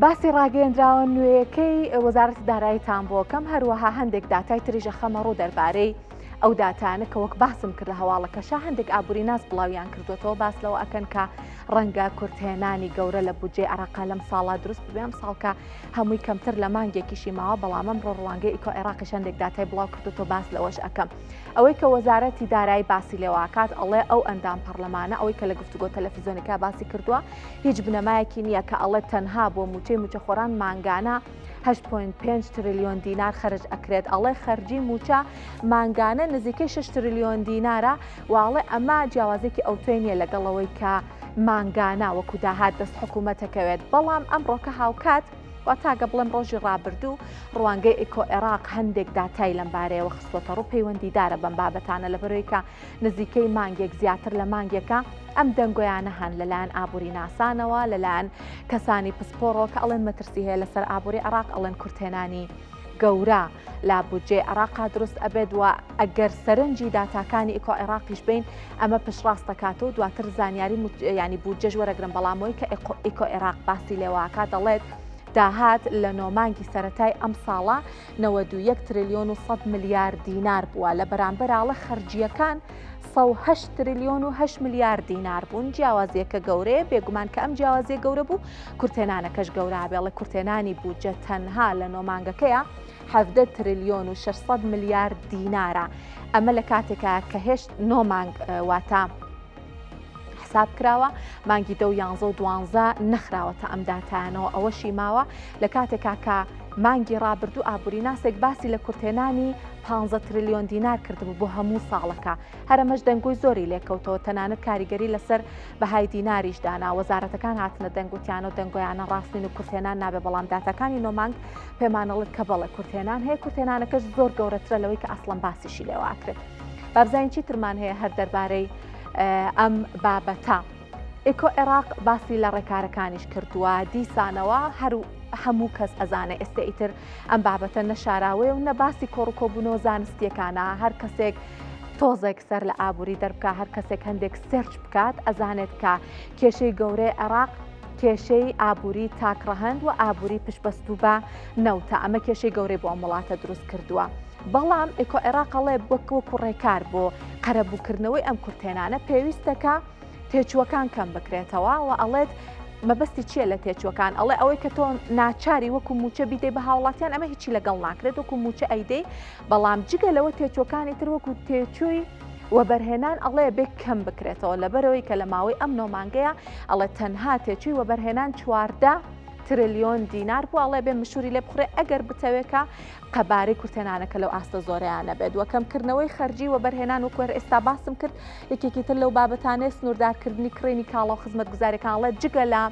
باسی ڕاگەیەندراوە نوێیەکەی وەزارەتی داراییتان بۆ کەم هەروەها هەندێک داتای تریش ئەخەمە ڕوو دەربارەی ئەو داتانە کە وەک باسم کرد لە هەواڵەکەشا هەندێک ئابووری ناس بڵاویان کردوێتەوە باس لەوە ئەکەن کە ڕەنگە کورتهێنانی گەورە لە بودجەی عراقا لەم ساڵا دروست ببێ ئەم ساڵکە هەمووی کەمتر لە مانگێکیشی ماوە بەڵام ئەمڕۆ ڕوانگەی ئیکۆ عێراقیش هەندێک داتای بڵاو کردوێتەوە باس لەوەش ئەکەم ئەوەی کە وەزارەتی دارایی باسی لێواکات ئەڵێ ئەو ئەندام پەرلەمانە ئەوەی کە لە گفتوگۆ تەلەفیزۆنەکە باسی کردووە هیچ بنەمایەکی نییە کە ئەڵێ تەنها بۆ مووچەی مووچەخۆران مانگانە 8.5 تریلیۆن دینار خەرج ئەکرێت ئەڵێ خەرجی مووچە مانگانە نزیکەی 6 تریلیۆن دینارە و ئەڵێ ئەمە جیاوازێکی ئەوتۆی نییە لەگەڵ ئەوەی کە مانگانە وەکو داهات دەست حکوومەتەکەوێت بەڵام ئەمڕۆکە هاوکات واتا گە بڵێم ڕۆژی ڕابردوو ڕوانگەی ئیکۆ عێراق هەندێک داتای لەم بارەیەوە خستووەتە ڕوو پەیوەندیدارە بەم بابەتانە لەبەرەوەی کە نزیکەی مانگێک زیاتر لە مانگێکە ئەم دەنگۆیانە هەن لەلایەن ئابووری ناسانەوە لەلایەن کەسانی پسپۆڕەوە کە ئەڵێن مەترسی هەیە لەسەر ئابووری عێراق ئەڵێن کورتهێنانی گەورە لە بودجەی عێراقا دروست ئەبێت و ئەگەر سەرنجی داتاکانی ئیکۆ عێراقیش بین ئەمە پشتڕاست دەکاتەوە دواتر زانیاری ینی بودجەش وەرەگرن بەڵامەوەی کە ئیکۆ عێراق باسی لێواکە دەڵێت داهات لە نۆمانگی سەتای ئەم ساڵە 91 تریلیۆن و 100 ملیار دینار بووە لە بەرامبەر ئاڵە خەرجییەکان 108 تریلیۆن و 8 ملیار دینار بوون جیاوازیەکە گەورەیە بێگومان کە ئەم جیاوازیە گەورە بوو کورتێنانەکەش گەورە بێڵە کورتێنانی بودجە تەنها لە نۆ مانگەکەیە 17 تریلیۆن و 600 ملیار دینارە ئەمە لە کاتێکە کە هێشت نۆ مانگ واتە حساب کراوە مانگی دە و یانزە و دوانزە نەخراوەتە ئەم داتایانەوە ئەوەشی ماوە لە کاتێکا کە مانگی ڕابردوو ئابووری ناسێک باسی لە کورتێنانی 15 تریلیۆن دینار کردبوو بۆ هەموو ساڵەکە هەرەمەش دەنگۆی زۆری لێکەوتەوە تەنانەت کاریگەری لەسەر بەهای دیناریش دانا وەزارەتەکان هاتنە دەنگوتیانە و دەنگۆیانە ڕاستین و کورتێنان نابێ بەڵام داتاکانی نۆمانگ پێمانەڵێت کە بەڵێ کورتێنان هەیە کورتێنانەکەش زۆر گەورەترە لەوەی کە ئەسڵەن باسیشی لێواکرێت بابزانین چی ترمان هەیە هەر دەربارەی ئەم بابەتە. ئێکۆ عێراق باسی لە ڕێکارەکانیش کردووە دیسانەوە هەر هەموو کەس ئەزانێ ئێستا ئیتر ئەم بابەتە نەشاراوەیە و نە باسی کۆڕکۆبوونەوە زانستیەکانە هەر کەسێک تۆزێک سەر لە ئابووری دەربکە هەر کەسێک هەندێک search بکات ئەزانێت کە کێشەی گەورەی عێراق کێشەی ئابووری تاکڕەهەند و ئابووری پشتبەستوو بە نەوتە ئەمە کێشەی گەورەی بۆ ئەم وڵاتە دروست کردووە. بەڵام ئێکۆ عێراق ئەڵێ وەک وەکو ڕێکار بۆ قەرەبووکردنەوەی ئەم کورتهێنانە پێویستە کە تێچووەکان کەم بکرێتەوە و ئەڵێت مەبەستی چییە لە تێچووەکان ئەڵێ ئەوەی کە تۆ ناچاری وەکو موچە بیدەی بە هاوڵاتیان ئەمە هیچی لەگەڵ ناکرێت وەکو موچە ئەیدەی بەڵام جگە لەوە تێچووەکانی تر وەکو تێچووی وەبەرهێنان ئەڵێ بێ کەم بکرێتەوە لەبەرەوەی کە لە ماوەی ئەم نۆمانگەیە ئەڵێ تەنها تێچووی وەبەرهێنان 14 ترلیۆن دینار بوو ئەڵێ بێ مشوری لێ بخورێ ئەگەر بتەوێکە قەبارەی کورتهێنانەکە لەو ئاستە زۆرەیان نەبێت وە کەمکردنەوەی خەرجی وەبەرهێنان وەکو هەر ئێستا باسم کرد یەکێکی تر لەو بابەتانەیە سنووردارکردنی کڕینی کاڵا و خزمەتگوزاریەکان ئەڵێت جگە لە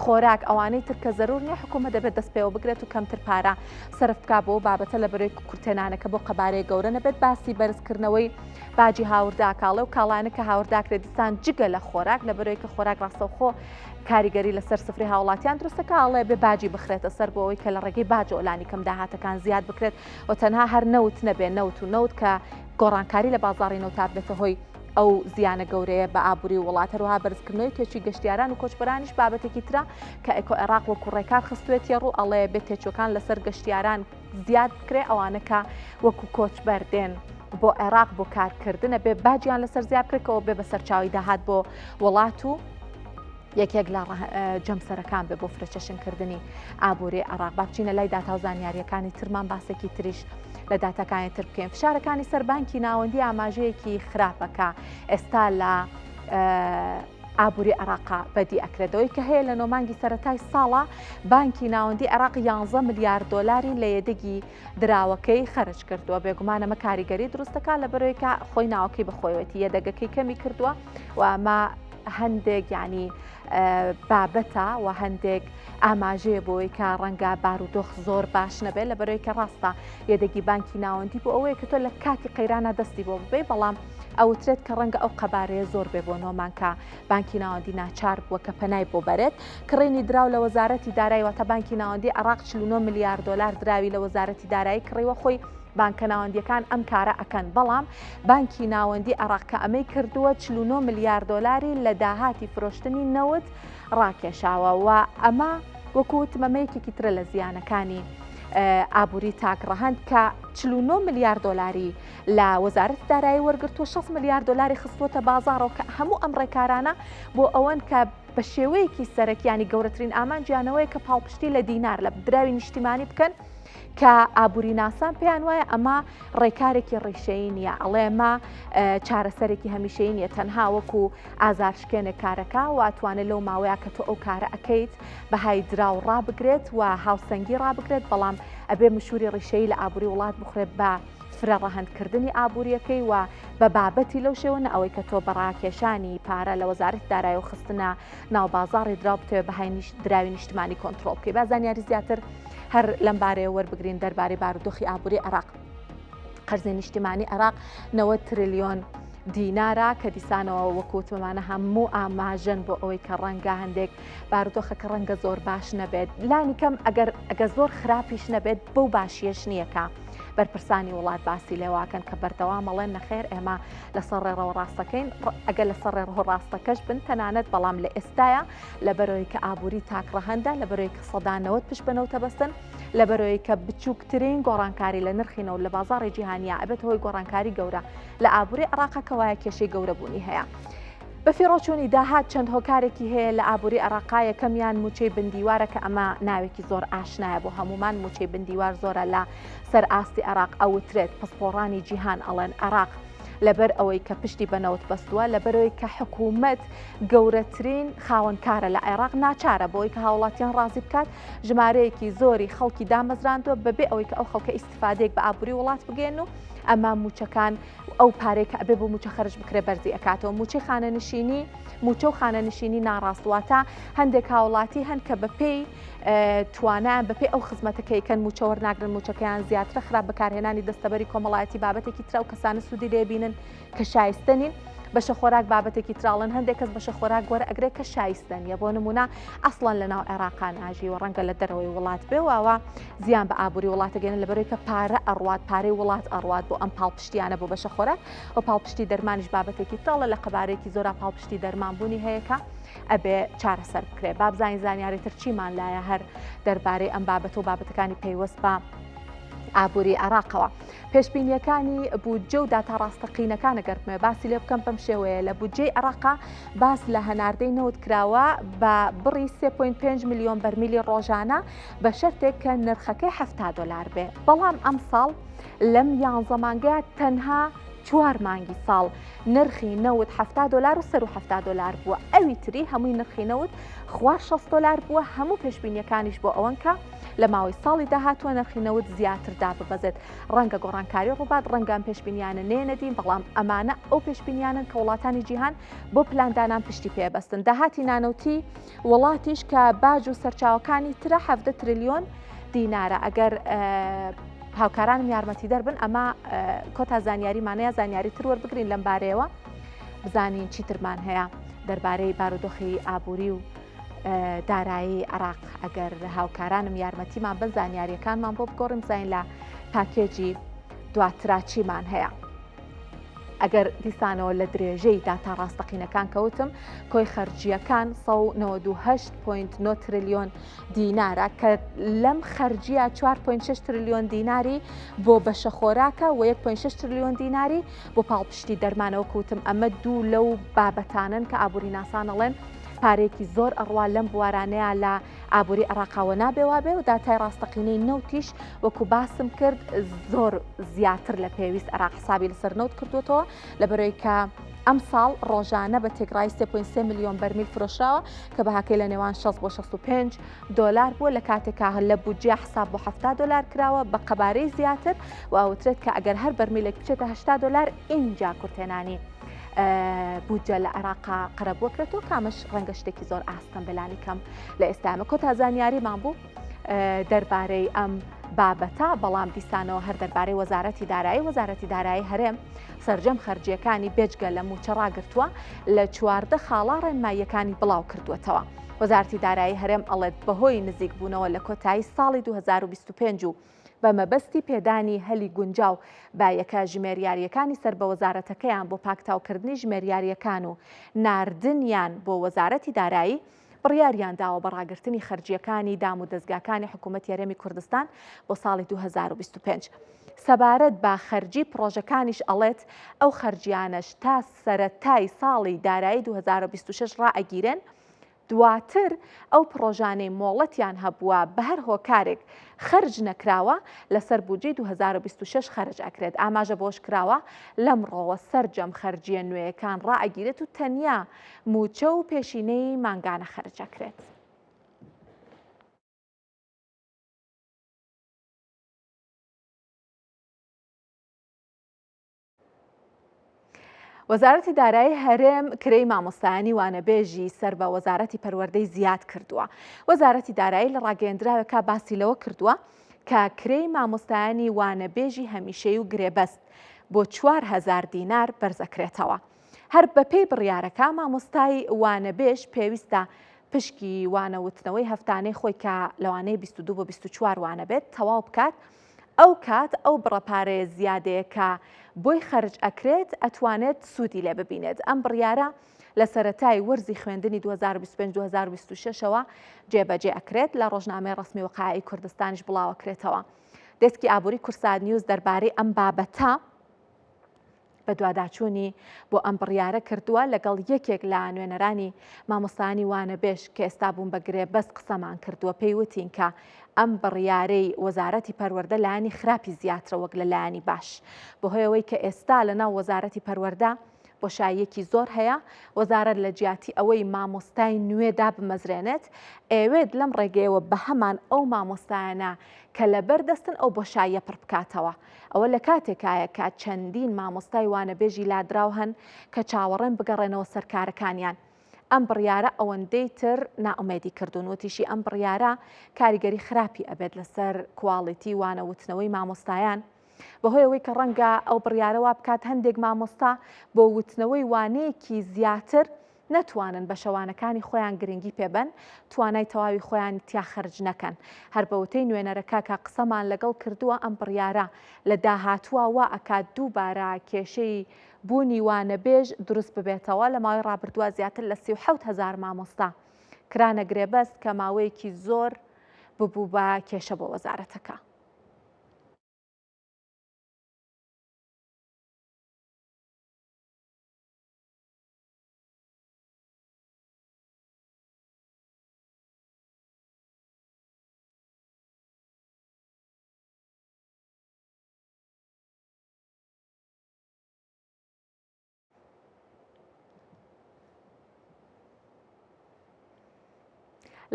خۆراک ئەوانەی تر کە زەرور نییە حکوومەت دەبێت دەست پێوە بگرێت و کەمتر پارە سەرف بکا بۆ بابەتە لە بەرەی کورتهێنانەکە بۆ قەبارەیە گەورە نەبێت باسی بەرزکردنەوەی باجی هاورداکاڵێ و کاڵانە کە هاورداکرێت دیسان جگە لە خۆراک لە بەرەی کە خۆراک ڕاستەوخۆ کاریگەری لەسەر سفری هاوڵاتیان دروست دەکات، ئەڵێ بێ باجی بخرێتە سەر بۆ ئەوەی کە لە ڕێگەی باجەوە لانیکەم داهاتەکان زیاد بکرێت و تەنها هەر نەوت نەبێ نەوت و نەوت کە گۆڕانکاری لە بازاڕی نەوتا ببێتە هۆی ئەو زیانە گەورەیە بە ئابووری وڵات. هەروەها بەرزکردنەوەی تێچووی گەشتیاران و کۆچبەرانیش بابەتێکی ترە کە ئێکۆ عێراق وەکو ڕێکار خستوێتیە ڕوو، ئەڵێ بێ تێچووەکان لەسەر گەشتیاران زیاد بکرێ ئەوانە کە وەکو کۆچبەر دێن بۆ عێراق بۆ کارکردنە بێ باجیان لەسەر زیاد بکرێت کەەوە بێ بە سەرچاوی داهات بۆ وڵات و یەکێک لە جەمسەرەکان بێ بۆ فرەچەشنکردنی ئابووری عێراق. با بچینە لای داتا و زانیاریەکانی ترمان باسێکی تریش لە داتاکانی تر بکەین. فشارەکانی سەر بانکی ناوەندی ئاماژەیەکی خراپە کە ئێستا لە ئابووری عێراقا بەدی ئەکرێتەوەی کە هەیە لە نۆمانگی سەرەتای ساڵە بانکی ناوەندی عێراق 11 ملیار دۆلاری لە یەدەگی دراوەکەی خەرج کردووە بێگومان ئەمە کاریگەری دروست دەکات لەبەرەوەی کە خۆی ناوەکەی بەخۆیەتی یەدەگەکەی کەمی کردووە و ئەمە هەندێک ینی بابەتە و هەندێک ئاماژەیە بۆی کە ڕەنگە بارودۆخ زۆر باش نەبێت لە بەرەوەی کە ڕاستە یەدەگی بانکی ناوەندی بۆ ئەوەیە کە تۆ لە کاتی قەیرانە دەستی بۆ ببەی بەڵام ئەوترێت کە ڕەنگە ئەو قەبارەیە زۆر بێ بۆ نۆمان کە بانکی ناوەندی ناچار بووە کە پەنای بۆ بەرێت. کڕینی دراو لە وەزارەتی دارایی واتە بانکی ناوەندی عێراق 49 ملیار دۆلار دراوی لە وەزارەتی دارایی کڕیوە خۆی بانکە ناوەندیەکان ئەم کارە ئەکەن بەڵام بانکی ناوەندی عێراق کە ئەمەی کردووە 49 ملیار دۆلاری لە داهاتی فرۆشتنی نەوت ڕاکێشاوە و ئەمە وەکو وتم ئەمە یەکێکی ترە لە زیانەکانی ئابووری تاک ڕەهەند کە 49 ملیار دۆلاری لە وەزارەتی دارایی وەرگرتووە 60 ملیار دۆلاری خستووەتە بازاڕەوە کە هەموو ئەم ڕێکارانە بۆ ئەوەن کە بە شێوەیەکی سەرەکیانی گەورەترین ئامانجیانەوەیە کە پاڵپشتی لە دینار لە دراوی نیشتیمانی بکەن کە ئابووریناسان پێیان وایە ئەمە ڕێکارێکی ڕیشەیی نییە ئەڵێ ئەمە چارەسەرێکی هەمیشەیی نییە تەنها وەکو ئازارشکێنێک کارەکە و ئەتوانێت لەو ماوەیە کە تۆ ئەو کارە ئەکەیت بەهای دراو ڕابگرێت و هاوسەنگی ڕابگرێت بەڵام ئەبێ مشوری ڕیشەیی لە ئابووری وڵات بخورێت بە فرە ڕەهەندکردنی ئابووریەکەی و بە بابەتی لەو شێوە نە ئەوەی کە تۆ بە ڕاکێشانی پارە لە وەزارەتی دارایی و خستنە ناو بازاڕی دراو بتەوێت بەهای دراوی نیشتمانی کۆنترۆڵ بکەی. با زانیاری زیاتر هەر لەم بارەیە وەربگرین دەربارەی بارودۆخی ئابووری عێراق. قەرزی نیشتیمانی عێراق 90 تریلیۆن دینارە کە دیسانەوە وەکوتمانە هەموو ئاماژەن بۆ ئەوەی کە ڕەنگە هەندێک بارودۆخەکە ڕەنگە زۆر باش نەبێت لانی کەم ئەگەر ئەگە زۆر خراپیش نەبێت بەو باشیەش نییە کە بەرپرسانی وڵات باسی لێواکەن کە بەردەوام ئەڵێن نەخێر ئێمە لەسەر ڕێڕەوە ڕاستەکەین ئەگەر لەسەر ڕێڕەوە ڕاستەکەش بن تەنانەت بەڵام لە ئێستایا لەبەرەوەی کە ئابووری تاک ڕەهەندە لەبەرەوەی کە 90% پشت بە نەوتە بەستن لەبەرەوەی کە بچووکترین گۆڕانکاری لە نرخی نەوت لە بازاڕی جیهانیا ئەبێت هۆی گۆڕانکاری گەورە لە ئابووری عێراقە کەوایە کێشەی گەورە بوونی هەیە. بەفیڕۆچوونی داهات چەند هۆکارێکی هەیە لە ئابووری عێراقا، یەکەمیان مووچەی بندیوارە کە ئەمە ناوێکی زۆر ئاشنایە بۆ هەموومان، مووچەی بندیوار زۆرە لە سەر ئاستی عێراق ئەوترێت، پسپۆڕانی جیهان ئەڵێن عێراق لەبەر ئەوەی کە پشتی بە نەوت بەستووە، لەبەرئەوەی کە حکوومەت گەورەترین خاوەنکارە لە عێراق ناچارە بۆی کە هاوڵاتیان ڕازی بکات ژمارەیەکی زۆری خەڵکی دامەزراندووە بەبێ ئەوەی کە ئەو خەڵکە ئیستیفادەیەک بە ئابووری وڵات بگەیەن و ئەمە مووچەکان ئەو پارەی کە ئەبێ بۆ مووچە خەرج بکرێ بەرزی ئەکاتەوە مووچەی خانەنشینی مووچە و خانەنشینی ناڕاست واتە هەندێک هاوڵاتی هەن کە بەپێی توانایان بەپێی ئەو خزمەتە کە یکەن مووچە وەرناگرن مووچەکەیان زیاترە خراپ بەکارهێنانی دەستەبەری کۆمەڵایەتی بابەتێکی ترە و کەسانە سوودی لێبینن کە شایستە نین بەشە خۆراک بابەتێکی تراڵن هەندێک کەس بەشە خۆراک وەرئەگرێت کە شایستە نیە بۆ نمونە ئەسڵەن لە ناو عێراقا ناژی و ڕەنگە لە دەرەوەی وڵات بێ واوە زیان بە ئابووری وڵاتەگەێنن لەبەرەوەی کە پارە ئەڕوات پارەی وڵات ئەڕوات بۆ ئەم پاڵپشتیانە بۆ بەشە خۆراک و پاڵپشتی دەرمانیش بابەتێکی تاڵە لە قەبارەیەکی زۆرا پاڵپشتی دەرمان بوونی هەیە کە ئەبێ چارەسەر بکرێ با بزانین زانیاری تر چیمان لایە هەر دەربارەی ئەم بابەت و بابەتەکانی پەیوەست بە ئابووری عێراقەوە. پێشبینییەکانی بودجە و داتا ڕاستەقینەکان ئەگەر بمەوێ باسی لێ بکەم بەم شێوەیە لە بودجەی عێراقا باس لە هەناردەی نەوت کراوە بە بڕی 3.5 ملیۆن بەرمیلی ڕۆژانە بە شەرتێک کە نرخەکەی 70 دۆلار بێ بەڵام ئەمساڵ لەم یانزە مانگەیە تەنها چوار مانگی ساڵ نرخی نەوت 70 دۆلار و سەر و 70 دۆلار بووە ئەوی تری هەمووی نرخی نەوت خوار 60 دۆلار بووە هەموو پێشبینیەکانیش بۆ ئەوەن کە لە ماوەی ساڵی داهاتووە نرخی نەوت زیاتر داببەزێت. ڕەنگە گۆڕانکاری ڕووبات، ڕەنگە ئەم پێشبینیانە نەیەنە دی، بەڵام ئەمانە ئەو پێشبینیانەن کە وڵاتانی جیهان بۆ پلاندانان پشتی پێ بەستن. داهاتی نانەوتی وڵاتیش کە باج و سەرچاوەکانی ترە 17 تریلیۆن دینارە. ئەگەر هاوکارانم یارمەتیدەر بن ئەمە کۆتا زانیاریمانە یا زانیاری تر وەربگرین لەم بارەیەوە بزانین چیترمان هەیە دەربارەی بارودۆخی ئابووری و دارایی عێراق ئەگەر هاوکارانم یارمەتیمان بن زانیاریەکانمان بۆ بگۆڕین بزانین لە پاکێجی دواترا چیمان هەیە. ئەگەر دیسانەوە لە درێژەی داتا ڕاستەقینەکان کەوتم کۆی خەرجیەکان 1998.9 تریلیۆن دینارە کە لەم خەرجیە 4.6 تریلیۆن دیناری بۆ بەشە خۆراکە و 1.6 تریلیۆن دیناری بۆ پاڵپشتی دەرمانەوە کوتم ئەمە دوو لەو بابەتانن کە ئابووری ناسانەڵێن پارەیەکی زۆر ئەڕوا لەم بوارانەیە لە ئابووری عێراقاوە نابێ وابێ و داتای ڕاستەقینەی نەوتیش وەکو باسم کرد زۆر زیاتر لە پێویست عێراق حسابی لەسەر نەوت کردوێتەوە لە بەرەوەی کە ئەم ساڵ ڕۆژانە بە تێکڕای 3.3 میلیۆن بەرمیل فرۆشراوە کە بەهاکەی لە نێوان 60 بۆ 65 دۆلار بووە لە کاتێکا لە بودجە حساب بۆ 70 دۆلار کراوە بە قەبارەی زیاتر و ئەوترێت کە ئەگەر هەر بەرمیلێک بچێتە 80 دۆلار ئینجا کورتێنانی بودجە لە عێراقا قەرەبووەکرێتەوە کامەش ڕەنگە شتێکی زۆر ئاستەم بەلانی کەم لە ئێستامە کۆتا زانیاریمان بوو دەربارەی ئەم بابەتە بەڵام دیسانەوە هەر دەربارەی وەزارەتی دارایی وەزارەتی دارایی هەرێم سەرجەم خەرجیەکانی بێجگە لە موچە ڕاگرتووە لە 14 خاڵا ڕێنماییەکانی بڵاو کردووەتەوە. وەزارەتی دارایی هەرێم ئەڵێت بەهۆی نزیکبوونەوە لە کۆتایی ساڵی 2025 و بە مەبەستی پێدانی هەلی گونجاو بە یەکە ژمێریارییەکانی سەر بە وەزارەتەکەیان بۆ پاکتاوکردنی ژمێریارییەکان و ناردنیان بۆ وەزارەتی دارایی، بڕیاریان داوە بە ڕاگرتنی خەرجییەکانی دام و دەزگاکانی حکوومەتی هەرێمی کوردستان بۆ ساڵی 2025. سەبارەت بە خەرجی پڕۆژەکانیش ئەڵێت، ئەو خەرجیانەش تا سەرەتای ساڵی دارایی 2026 ڕائەگیرێن، دواتر ئەو پڕۆژانەی مۆڵەتیان هەبووە بەهەر هۆکارێک خەرج نەکراوە لەسەر بودجەی 2026 خەرج ئەکرێت. ئاماژە بەوەشکراوە، لەمڕۆوە سەرجەم خەرجییە نوێیەکان ڕائەگیرێت و تەنیا مووچە و پێشینەی مانگانە خەرج ئەکرێت. وەزارەتی دارایی هەرێم کرێی مامۆستایانی وانەبێژی سەر بە وەزارەتی پەروەردەی زیاد کردووە. وەزارەتی دارایی لە ڕاگەیەندراوێکا باسی لەوە کردووە کە کرێی مامۆستایانی وانەبێژی هەمیشەی و گرێبەست بۆ 4000 دینار بەرزەکرێتەوە. هەر بەپێی بڕیارەکە مامۆستای وانەبێژ پێویستە پشکی وانەوتنەوەی هەفتانەی خۆی کە لەوانەیە 22 بۆ 24 وانە بێت تەواو بکات ئەو کات ئەو بڕە پارەیە زیادەیە کە بۆی خەرج ئەکرێت ئەتوانێت سوودی لێ ببینێت. ئەم بڕیارە لە سەرەتای وەرزی خوێندنی 2025 2026 ەوە جێبەجێ ئەکرێت، لە ڕۆژنامەی ڕەسمی وەقایعی کوردستانیش بڵاوەکرێتەوە. دێسکی ئابووری کوردسات نیوز دەربارەی ئەم بابەتە بەدواداچوونی بۆ ئەم بڕیارە کردووە، لەگەڵ یەکێک لە نوێنەرانی مامۆستایانی وانەبێژ کە ئێستا بوون بە گرێبەست قسەمان کردووە، پێی وتین کە ئەم بڕیارەی وەزارەتی پەروەردە لایەنی خراپی زیاترە وەک لە لایەنی باش، بەهۆی ئەوەی کە ئێستا لەناو وەزارەتی پەروەردە بۆشاییەکی زۆر هەیە، وەزارەت لە جیاتی ئەوەی مامۆستای نوێ دابمەزرێنێت، ئەیەوێت لەم ڕێگەیەوە بەهەمان ئەو مامۆستایانە کە لەبەر دەستن ئەو بۆشاییە پڕ بکاتەوە. ئەوە لە کاتێکایە کە چەندین مامۆستای وانەبێژی لادراو هەن کە چاوەڕێن بگەڕێنەوە سەر کارەکانیان. ئەم بڕیارە ئەوەندەی تر نائومێدی کردوون. وتیشی ئەم بڕیارە کاریگەری خراپی ئەبێت لەسەر کواڵیتی وانە وتنەوەی مامۆستایان، بەهۆی ئەوەی کە ڕەنگە ئەو بڕیارە وا بکات هەندێک مامۆستا بۆ وتنەوەی وانەیەکی زیاتر نەتوانن بە شەوانەکانی خۆیان گرنگی پێ بەن، توانای تەواوی خۆیانی تیا خەرج نەکەن. هەر بە وتەی نوێنەرەکە کە قسەمان لەگەڵ کردووە ئەم بڕیارە لە داهاتووا وا ئەکات دووبارە کێشەی بوونی وانەبێژ دروست ببێتەوە، لە ماوەی ڕابردووە زیاتر لە 37 هەزار مامۆستا کرانە گرێبەست کە ماوەیەکی زۆر ببوو بە کێشە بۆ وەزارەتەکە.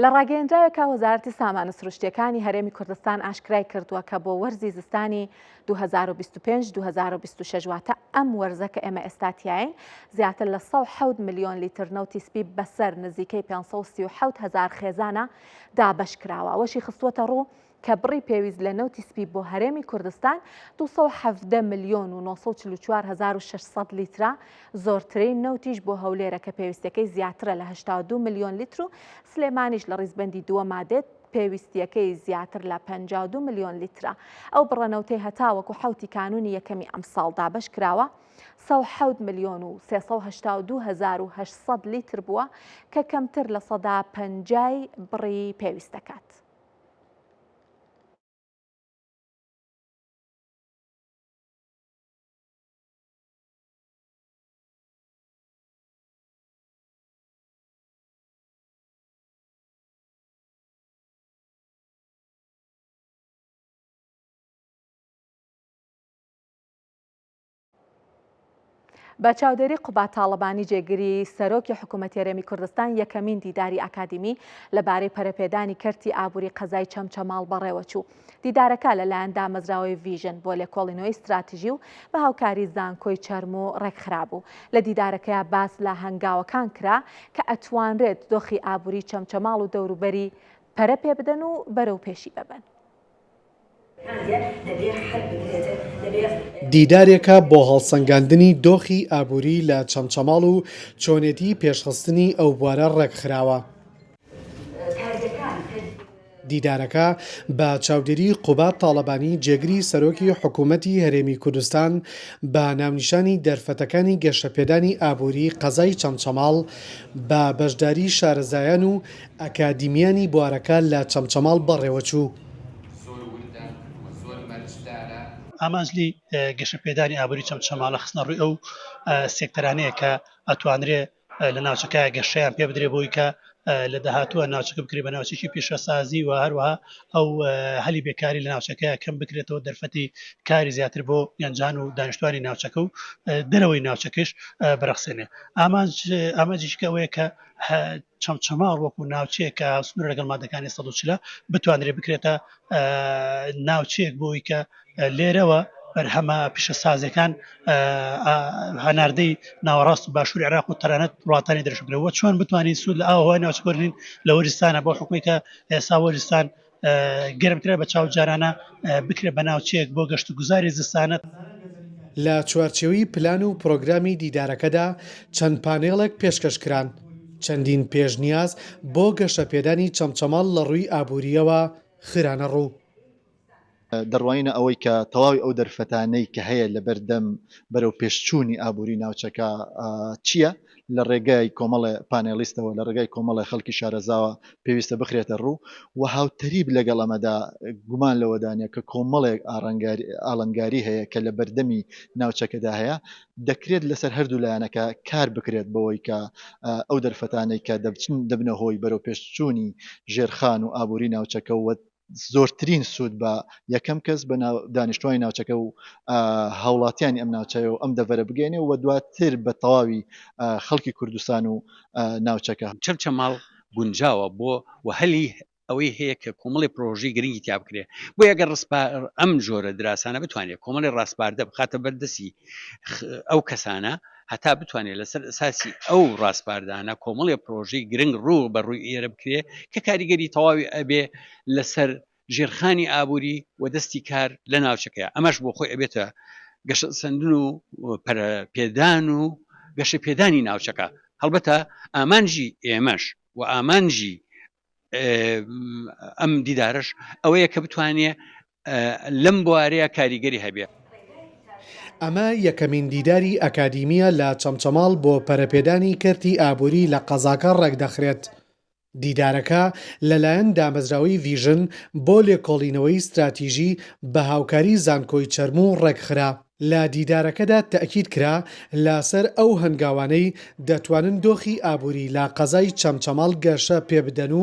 لە ڕاگەیەندراوێکا وەزارەتی سامانە سروشتیەکانی هەرێمی کوردستان ئاشکرای کردووە کە بۆ وەرزی زستانی 2025-2026 واتە ئەم وەرزە کە ئێمە ئێستا تیاین زیاتر لە 107 ملیۆن لیتر نەوتی سپی بەسەر نزیکەی 537 هەزار خێزانە دابەش کراوە ئەوەشی خستووەتە ڕوو کە بڕی پێویست لە نەوتی سپی بۆ هەرێمی کوردستان 217 ملیۆن و 944 هەزار و 600 لیترە، زۆرترین نەوتیش بۆ هەولێرە کە پێویستیەکەی زیاترە لە 82 ملیۆن لیتر و سلێمانیش لە ڕیزبەندی دووەما دێت پێویستیەکەی زیاتر لە 52 ملیۆن لیترە. ئەو بڕە نەوتەی هەتاوەکو حەوتی کانوونی یەکەمی ئەمساڵ دابەش کراوە 107 ملیۆن و 382 هەزار و 800 لیتر بووە کە کەمتر لە سەدا پەنجای بڕی پێویست دەکات. بە چاودێری قوباد تاڵەبانی جێگری سەرۆکی حکوومەتی هەرێمی کوردستان یەکەمین دیداری ئاکادیمی لەبارەی پەرەپێدانی کەرتی ئابووری قەزای چەمچەماڵ بەڕێوەچوو. دیدارەکە لەلایەن دامەزراوەی ڤیژن بۆ لێکۆڵینەوەی ستراتیژی و بە هاوکاری زانکۆی چەرموو ڕێکخرابوو. لە دیدارەکەیا باس لە هەنگاوەکان کرا کە ئەتوانرێت دۆخی ئابووری چەمچەماڵ و دەوروبەری پەرە پێبدەن و بەرەوپێشی ببەن. دیدارێکە بۆ هەڵسەنگاندنی دۆخی ئابووری لە چەمچەماڵ و چۆنێتی پێشخستنی ئەو بوارە ڕێکخراوە. دیدارەکە بە چاودێری قوباد تاڵەبانی جێگری سەرۆکی حکوومەتی هەرێمی کوردستان بە ناونیشانی دەرفەتەکانی گەشەپێدانی ئابووری قەزای چەمچەماڵ بە بەشداری شارەزایان و ئەکادیمیانی بوارەکە لە چەمچەماڵ بەڕێوەچوو. ئامانج لێی گەشەپێدانی ئابووری چەمچەماڵە خستنەڕووی ئەو سێکتەرانەیە کە ئەتوانرێ لە ناوچەکە گەشەیان پێ بدرێ بۆی کە لە داهاتووە ناوچەکە بکرێت بە ناوچێکی پیشەسازی و هەروەها ئەو هەلی بێکاری لە ناوچەکە کەم بکرێتەوە دەرفەتی کاری زیاتر بۆ گەنجان و دانیشتوانی ناوچەکە و دەرەوەی ناوچەکەش برەخسێنێ ئامانج ئامانجیشکە ئەوەیە کە چەمچەماڵ وەکو ناوچەیەک کە هاوسنوورە لەگەڵ مادەکانی 140 بتوانرێت بکرێتە ناوچەیەک بۆی کە لێرەوە بەرهەمە پیشەسازیەکان هەناردەی ناوەڕاست و باشووری عێراق و تەنانەت وڵاتانی دەرەوەش بکرێت و چۆن بتوانین سوود لە ئاوهەوای ناوچەکە وەرگرین لە وەرزستانە بۆ حکومی کە ئێستا وەرزستان گەرمترە بە چاو جارانە بکرێت بە ناوچەیەک بۆ گەشت و گوزاری زستانە. لە چوارچێوەی پلان و پرۆگرامی دیدارەکەدا چەند پانێڵێک پێشکەش کران، چەندین پێشنیاز بۆ گەشەپێدانی چەمچەماڵ لە ڕووی ئابوورییەوە خرانە ڕوو. دەڕوانینە ئەوەی کە تەواوی ئەو دەرفەتانەی کە هەیە لەبەردەم بەرەوپێشچوونی ئابووری ناوچەکە چییە، لە ڕێگای کۆمەڵێ پانێڵیستەوە، لە ڕێگای کۆمەڵێ خەڵکی شارەزاوە پێویستە بخرێتە ڕوو و هاوتەریب لەگەڵ ئەمەدا گومان لەوەدا نییە کە کۆمەڵێک ئاڵنگاری هەیە کە لە بەردەمی ناوچەکەدا هەیە، دەکرێت لەسەر هەردوو لایەنەکە کار بکرێت بەوەی کە ئەو دەرفەتانەی کە دەبچن دەبنە هۆی بەرەوپێشچوونی ژێرخان و ئابووری ناوچەکە و زۆرترین سوود بە یەکەم کەس بە دانیشتوانی ناوچەکە و هاوڵاتیانی ئەم ناوچەیە و ئەم دەڤەرە بگەێنێ و دواتر بە تەواوی خەڵکی کوردستان و ناوچەکە. چەمچەماڵ گونجاوە بۆ و هەلی ئەوەی هەیە کە کۆمەڵی پرۆژەی گرنگی تیا بکرێ بۆیە گەر ئەم جۆرە دراسانە بتوانێت کۆمەڵی ڕاسپاردە بخاتە بەردەسی ئەو کەسانە هەتا بتوانێت لەسەر ئەساسی ئەو ڕاسپاردانە کۆمەڵێ پرۆژەی گرنگ ڕوو بە ڕووی ئێرە بکرێ کە کاریگەری تەواوی ئەبێ لەسەر ژێرخانی ئابووری و دەستی کار لە ناوچەکەیە ئەمەش بۆ خۆی ئەبێتە گەشەسەندن و پەرەپێدان و گەشەپێدانی ناوچەکە هەڵبەتە ئامانجی ئێمەش و ئامانجی ئەم دیدارەش ئەوەیە کە بتوانێ لەم بوارەیە کاریگەری هەبێ. ئەمە یەکەمین دیداری ئەکادیمییە لە چەمچەماڵ بۆ پەرەپێدانی کەرتی ئابووری لە قەزاکە ڕێکدەخرێت. دیدارەکە لەلایەن دامەزراوەی ڤیژن بۆ لێکۆڵینەوەی ستراتیژی بە هاوکاری زانکۆی چەرموو ڕێکخرا. لە دیدارەکەدا تەئکید کرا لەسەر ئەو هەنگاوانەی دەتوانن دۆخی ئابووری لە قەزای چەمچەماڵ گەشە پێبدەن و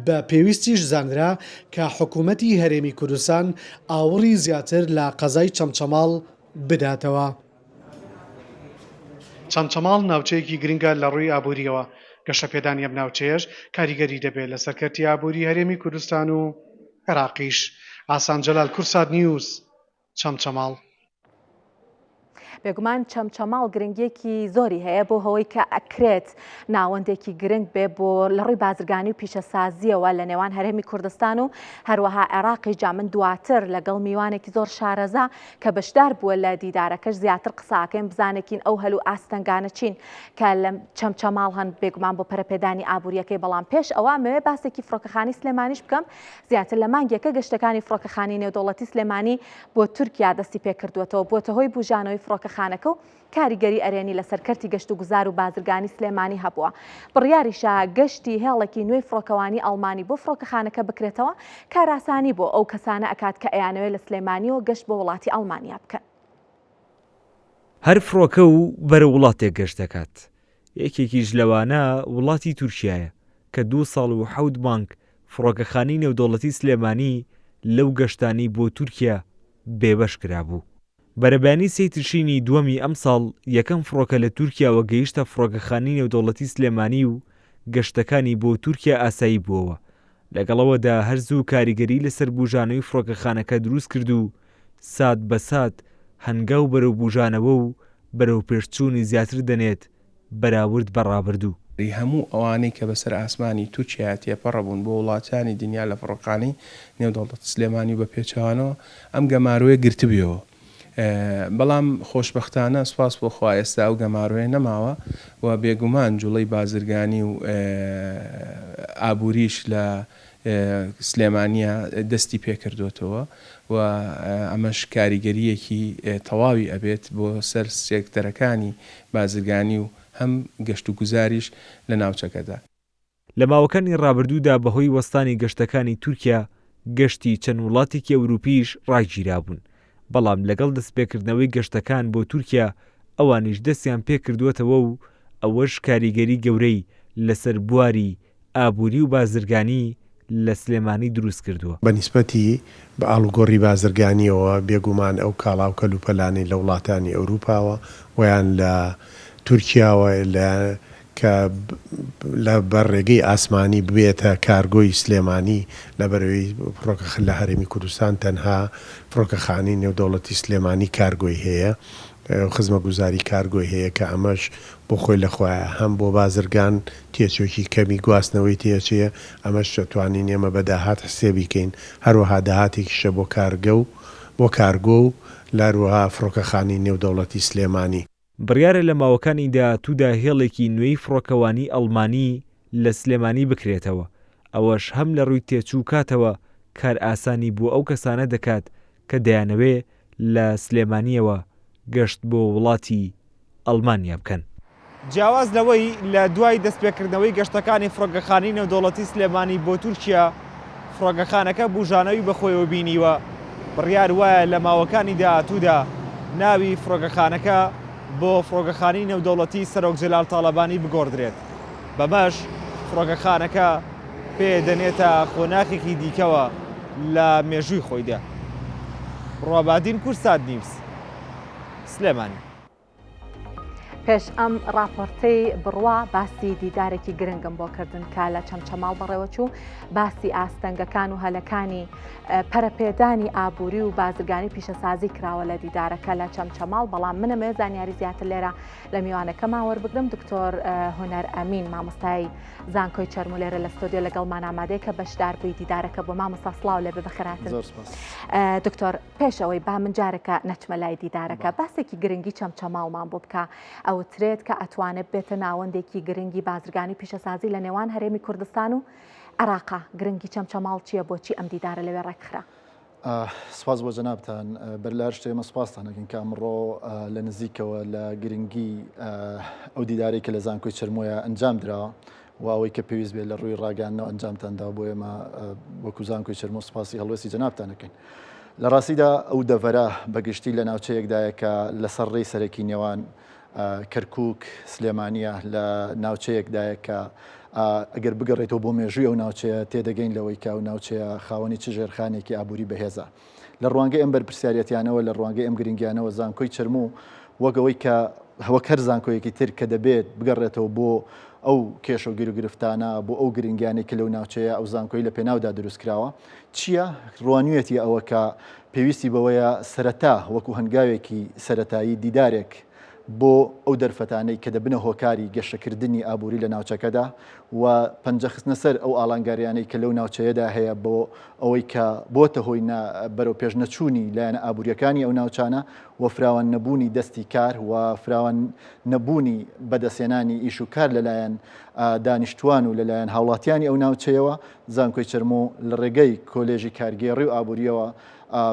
بە پێویستیش زانرا کە حکوومەتی هەرێمی کوردستان ئاوڕی زیاتر لە قەزای چەمچەماڵ بداتەوە. چەمچەماڵ ناوچەیەکی گرنگە لە ڕووی ئابوورییەوە، گەشەپێدانی ئەم ناوچەیەش کاریگەری دەبێت لەسەر کەرتی ئابووری هەرێمی کوردستان و عێراقیش. ئاسان جەلال، کوردسات نیوز، چەمچەماڵ. بێگومان چەمچەماڵ گرنگیەکی زۆری هەیە بۆ هەوەی کە ئەکرێت ناوەندێکی گرنگ بێ بۆ لە ڕووی بازرگانی و پیشەسازیەوە لە نێوان هەرێمی کوردستان و هەروەها عێراقی جا من دواتر لەگەڵ میوانێکی زۆر شارەزا کە بەشدار بووە لە دیدارەکەش زیاتر قساکەین بزانێکین ئەو هەل و ئاستەنگانە چین کە لە چەمچەماڵ هەن بێگومان بۆ پەرەپێدانی ئابووریەکەی بەڵام پێش ئەوە مەوێ باسێکی فڕۆکەخانی سلێمانیش بکەم زیاتر لە مانگێکە گەشتەکانی فڕۆکەخانەی نێودەوڵەتی سلێمانی بۆ تورکیا دەستی پێکردووەتەوە، بووەتە هۆی بوژانەوەی فڕۆکەخانەکە و کاریگەری ئەرێنی لەسەر کەرتی گەشتوگوزار و بازرگانی سلێمانی هەبووە. بڕیاریشە گەشتی هێڵێکی نوێی فڕۆکەوانی ئەڵمانی بۆ فڕۆکەخانەکە بکرێتەوە، کارئاسانی بۆ ئەو کەسانە ئەکات کە ئەیانەوێت لە سلێمانییەوە گەشت بۆ وڵاتی ئەڵمانیا بکەن. هەر فڕۆکە و بەرەو وڵاتێک گەشت دەکات، یەکێکیش لەوانە وڵاتی تورکیایە کە دوو ساڵ و حەوت مانگ فڕۆکەخانەی نێودەوڵەتی سلێمانی لەو گەشتانەی بۆ تورکیا بێبەش کرابوو. بەرەبەیانی سێی تشرینی دووەمی ئەمساڵ یەکەم فڕۆکە لە تورکیاوە گەیشتە فڕۆکەخانەی نێودەوڵەتی سلێمانی و گەشتەکانی بۆ تورکیا ئاسایی بووەوە، لەگەڵ ئەوەدا هەر زوو کاریگەری لەسەر بوژانەوەی فڕۆکەخانەکە دروستکرد و سات بە سات هەنگاو بەرەو بوژانەوە و بەرەوپێشچوونی زیاتر دەنێت بەراورد بە ڕابردوو. هەموو ئەوانەی کە بەسەر ئاسمانی تورکیایا تێپەڕبوون بۆ وڵاتانی دنیا لە فڕۆکخانەی نێودەوڵەتی سلێمانی و بە پێچەوانەوە ئەم گەمارۆیە گرتبوویەوە بەڵام خۆشبەختانە سوپاس بۆ خوا ئێستا ئەو گەمارۆیە نەماوە و بێگومان جوڵەی بازرگانی و ئابووریش لە. سلێمانییە دەستی پێکردۆتەوە و ئەمەش کاریگەرییەکی تەواوی ئەبێت بۆ سەر سێکتەرەکانی بازرگانی و هەم گەشتوگوزاریش لە ناوچەکەدا. لە ماوەکانی ڕابردوودا بەهۆی وەستانی گەشتەکانی تورکیا گەشتی چەند وڵاتێکی ئەوروپیش ڕاگیرابوون، بەڵام لەگەڵ دەستپێکردنەوەی گەشتەکان بۆ تورکیا ئەوانیش دەستیان پێکردووەتەوە و ئەوەش کاریگەری گەورەی لەسەر بواری ئابووری و بازرگانی لە سلێمانی دروستکردووە. بە نیسبەتی بە ئاڵوگۆڕی بازرگانییەوە، بێگومان ئەو کاڵا و کەلوپەلانەی لە وڵاتانی ئەوروپاوە و یان لە تورکیاوە لە کە لە بە ڕێگەی ئاسمانی ببێتە کارگۆی سلێمانی، لەبەرئەوەی فڕۆکە لە هەرێمی کوردستان تەنها فڕۆکەخانەی نێودەوڵەتی سلێمانی کارگۆی هەیە و خزمەگوزاری کارگۆی هەیە کە ئەمەش بۆ خۆی لە خۆیا هەم بۆ بازرگان تێچووێکی کەمی گواستنەوەی تێچێ ئەمەش دەتوانین ئێمە بە داهات حسێبی کەین هەروەها داهاتێکیشە بۆ کارگە و بۆ کارگۆ و لەروەها فڕۆکەخانەی نێودەوڵەتی سلێمانی. بڕیارە لە ماوەکانی داهاتوودا هێڵێکی نوێی فڕۆکەوانی ئەڵمانی لە سلێمانی بکرێتەوە، ئەوەش هەم لە ڕووی تێچوو و کاتەوە کارئاسانی بۆ ئەو کەسانە دەکات کە دەیانەوێ لە سلێمانییەوە گەشت بۆ وڵاتی ئەڵمانیا بکەن. جیاواز لەوەی لە دوای دەستپێکردنەوەی گەشتەکانی فڕۆکەخانەی نێودەوڵەتی سلێمانی بۆ تورکیا، فڕۆکەخانەکە بوژانەوەی بەخۆیەوە بینیوە، بڕیار وایە لە ماوەکانی داهاتوودا ناوی فڕۆکەخانەکە بۆ فڕۆکەخانەی نێودەوڵەتی سەرۆک جەلال تاڵەبانی بگۆڕدرێت، بەمەش فڕۆکەخانەکە پێ دەنێتە قۆناخێکی دیکەوە لە مێژووی خۆیدا. ڕوابادین کوردسات نیوز، سلێمانی. پێش ئەم ڕاپۆرتەی بڕوا باسی دیدارێکی گرنگم بۆ کردن کە لە چەمچەماڵ بەڕێوەچوو باسی ئاستەنگەکان و هەلەکانی پەرەپێدانی ئابووری و بازرگانی پیشەسازی کراوە لە دیدارەکە لە چەمچەماڵ بەڵام منەمەوێ زانیاری زیاتر لێرە لە میوانەکەمان وەربگرم دکتۆر هونەر ئەمین مامۆستای زانکۆی چەرمو لێرە لە ستۆدیۆ لەگەڵمان ئامادەیە کە بەشدار بووی دیدارەکە بۆ مامۆستا سڵاو لێ بێ بەخێرهاتن دکتۆر پێش ئەوەی با من جارەکە نەچمە لای دیدارەکە باسێکی گرنگی چەمچەماڵمان بۆ بکە ئەوترێت کە ئەتوانێت بێتە ناوەندێکی گرنگی بازرگانی پیشەسازی لە نێوان هەرێمی کوردستان و عێراقا گرنگی چەمچەماڵ چییە بۆچی ئەم دیدارە لەوێ ڕێکخرا؟ سپاس بۆ جەنابتان بەر لە هەر شتێ ئێمە سپاستان ئەکەین کە ئەمڕۆ لە نزیکەوە لە گرنگی ئەو دیدارەی کە لە زانکۆی چەرمۆیە ئەنجام دراوە و ئەوەی کە پێویست بێت لە ڕووی ڕاگەیاندنەوە ئەنجامتان داوە بۆ ئێمە وەکو زانکۆی چەرمۆ سپاسی هەڵوێستی جەنابتان ئەکەین. لە ڕاستیدا ئەو دەڤەرە بەگشتی لە ناوچەیەکدایە کە لەسەر ڕێی سەرەکی نێوان کەرکوک، سلێمانییە، لە ناوچەیەکدایە کە ئەگەر بگەڕێتەوە بۆ مێژووی ئەو ناوچەیە تێدەگەین لەوەی کە ئەو ناوچەیە خاوەنی چ ژێرخانێکی ئابووری بەهێزە. لە ڕوانگەی ئەم بەرپرسیارەتیانەوە، لە ڕوانگەی ئەم گرنگیانەوە زانکۆی چەرموو وەک ئەوەی کە وەک هەر زانکۆیەکی تر کە دەبێت بگەڕێتەوە بۆ ئەو کێشە و گیروگرفتانە، بۆ ئەو گرنگیانەی کە لەو ناوچەیە ئەو زانکۆی لە پێناودا دروست کراوە، چییە؟ ڕوانیویەتی ئەوە کە پێویستی بەوەیە سەرەتا وەکو هەنگاوێکی سەرەتایی دیدارێک بۆ ئەو دەرفەتانەی کە دەبنە هۆکاری گەشەکردنی ئابووری لە ناوچەکەدا و پەنجە خستنە سەر ئەو ئاڵانگاریانەی کە لەو ناوچەیەدا هەیە بۆ ئەوەی کە بۆتە هۆی بەرەو پێش نەچوونی لایەنە ئابووریەکانی ئەو ناوچانە و فراوان نەبوونی دەستی کار و فراوان نەبوونی بەدەستهێنانی ئیش و کار لەلایەن دانیشتوان و لەلایەن هاوڵاتیانی ئەو ناوچەیەوە، زانکۆی چەرموو لە ڕێگەی کۆلێژی کارگێڕی و ئابوورییەوە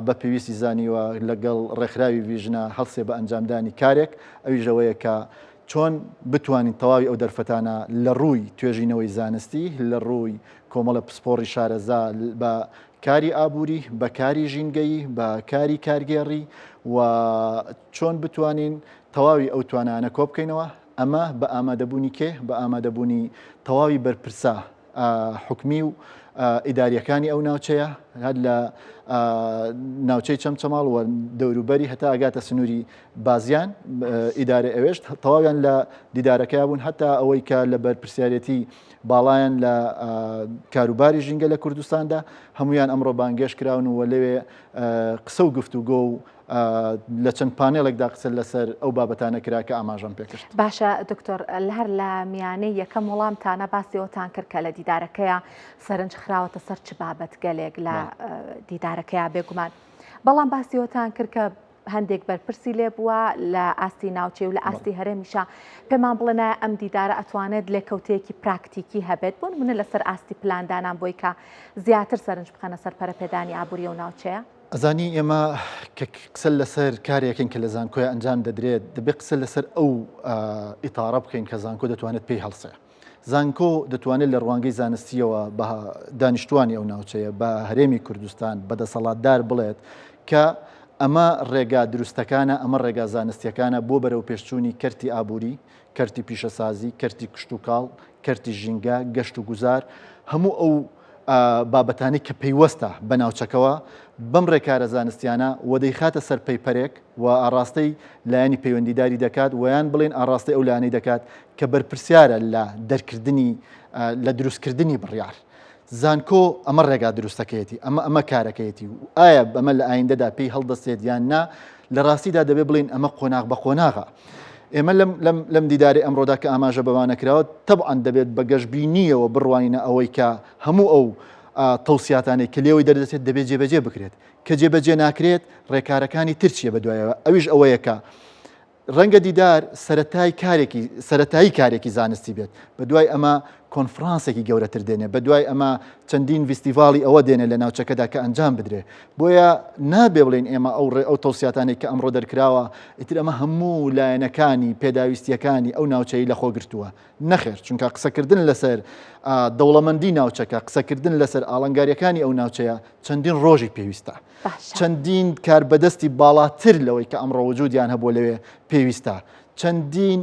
بە پێویستی زانیوە لەگەڵ ڕێکخراوی ڤیژنە هەڵسێ بە ئەنجامدانی کارێک، ئەویش ئەوەیە کە چۆن بتوانین تەواوی ئەو دەرفەتانە لە ڕووی توێژینەوەی زانستی، لە ڕووی کۆمەڵە پسپۆڕی شارەزا بە کاری ئابووری، بە کاری ژینگەیی، بە کاری کارگێڕی و چۆن بتوانین تەواوی ئەو توانایانە کۆبکەینەوە، ئەمە بە ئامادەبوونی کێ؟ بە ئامادەبوونی تەواوی بەرپرسە حکومی و ئیداریەکانی ئەو ناوچەیە هەر لە ناوچەی چەمچەماڵ و دەوروبەری هەتا ئەگاتە سنووری بازیان ئیدارە ئەوێش تەواویان لە دیدارەکەیا بوون هەتا ئەوەی کە لە بەرپرسیارەتی باڵایان لە کاروباری ژینگە لە کوردستاندا هەمویان ئەمڕۆ بانگێش کراون و لەوێ قسە و گفتوگۆ و لە چەند پانێڵێکدا قسە لەسەر ئەو بابەتانە کرا کە ئاماژەم پێکرد. باشە دکتۆر هەر لە میانەی یەکەم وەڵامتانە باسی ئەوەتان کرد کە لە دیدارەکەیا سەرنج خراوەتە سەر چ بابەتگەلێک لە دیدارەکەیا بێگومان بەڵام باسی ئەوەتان کرد کە. هەندێک بەرپرسی لێ بووە لە ئاستی ناوچەی و لە ئاستی هەرێمیشە پێمان بڵێن ئایا ئەم دیدارە ئەتوانێت لێکەوتەیەکی پراکتیکی هەبێت بۆ نمونە لەسەر ئاستی پلاندانان بۆی کە زیاتر سەرنج بخەنە سەر پەرەپێدانی ئابووری ئەو ناوچەیە؟ ئەزانی ئێمە کە قسە لەسەر کارێکین کە لە زانکۆی ئەنجام دەدرێت دەبێت قسە لەسەر ئەو ئیتارە بکەین کە زانکۆ دەتوانێت پێی هەڵسێ. زانکۆ دەتوانێت لە ڕوانگەی زانستییەوە بە دانیشتوانی ئەو ناوچەیە، بە هەرێمی کوردستان، بە دەسەڵاتدار بڵێت کە ئەمە ڕێگا دروستەکانە، ئەمە ڕێگا زانستییەکانە بۆ بەرەوپێشچوونی کەرتی ئابووری، کەرتی پیشەسازی، کەرتی کشتوکاڵ، کەرتی ژینگە، گەشتوگوزار، هەموو ئەو بابەتانەی کە پەیوەستە بە ناوچەکەوە بەم ڕێکارە زانستیانە و دەیخاتە سەر پەیپەرێک و ئاڕاستەی لایەنی پەیوەندیداری دەکات و یان بڵێین ئاڕاستەی ئەو لایەنەی دەکات کە بەرپرسیارە لە دەرکردنی لە دروستکردنی بڕیار. زانکۆ ئەمە ڕێگا دروستەکەیەتی، ئەمە ئەمە کارەکەیەتی و ئایا ئەمە لە ئایندەدا پێی هەڵدەستێت یان نا، لە ڕاستیدا دەبێ بڵێین ئەمە قۆناغ بە قۆناغە. ئێمە لەم لەم لەم دیدارەی ئەمڕۆدا کە ئاماژە بەوانە کراوە، تەبعەن دەبێت بە گەشبینییەوە بڕوانینە ئەوەی کە هەموو ئەو تەوسیاتانەی کە لێوەی دەردەچێت دەبێت جێبەجێ بکرێت. کە جێبەجێ ناکرێت ڕێکارەکانی تر چییە بەدوایەوە؟ ئەویش ئەوەیە کە ڕەنگە دیدار سەرەتای کارێکی سەرەتایی کارێکی زانستی بێت، بەدوای ئەمە کۆنفرانسێکی گەورەتر دێنێ، بەدوای ئەمە چەندین ڤیستیڤاڵی ئەوە دێنێ لە ناوچەکەدا کە ئەنجام بدرێ. بۆیە نابێ بڵێین ئێمە ئەو ڕێ ئەو تەوسیاتانەی کە ئەمڕۆ دەرکراوە ئیتر ئەمە هەموو لایەنەکانی پێداویستییەکانی ئەو ناوچەی لەخۆ گرتووە. نەخێر، چونکە قسەکردن لەسەر دەوڵەمەندی ناوچەکە، قسەکردن لەسەر ئاڵنگارییەکانی ئەو ناوچەیە چەندین ڕۆژی پێویستە. چەندین کاربەدەستی باڵاتر لەوەی کە ئەمڕۆ وجودیان هەبووە لەوێ پێویستە. چەندین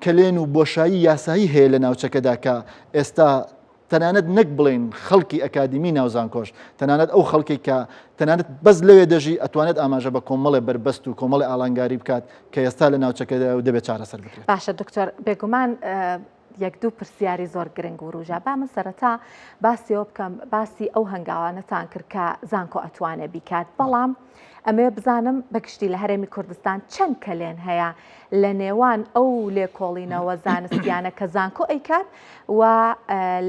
کەلێن و بۆشایی یاسایی هەیە لە ناوچەکەدا کە ئێستا تەنانەت نەک بڵێین خەڵکی ئەکادیمی ناو زانکۆش، تەنانەت ئەو خەڵکەی کە تەنانەت بەس لەوێ دەژی ئەتوانێت ئاماژە بە کۆمەڵێ بەربەست و کۆمەڵێ ئاڵانگاری بکات کە ئێستا لە ناوچەکەدایە و دەبێت چارەسەر بکرێت. باشە دکتۆر، بێگومان یەک دوو پرسیاری زۆر گرنگ وروژا با من سەرەتا باسی ئەوە بکەم باسی ئەو هەنگاوانەتان کرد کە زانکۆ ئەتوانێ بیکات بەڵام ئەمەوێ بزانم بەگشتی لە هەرێمی کوردستان چەند کەلێن هەیە لە نێوان ئەو لێکۆڵینەوە زانستیانە کە زانکۆ ئەیکات و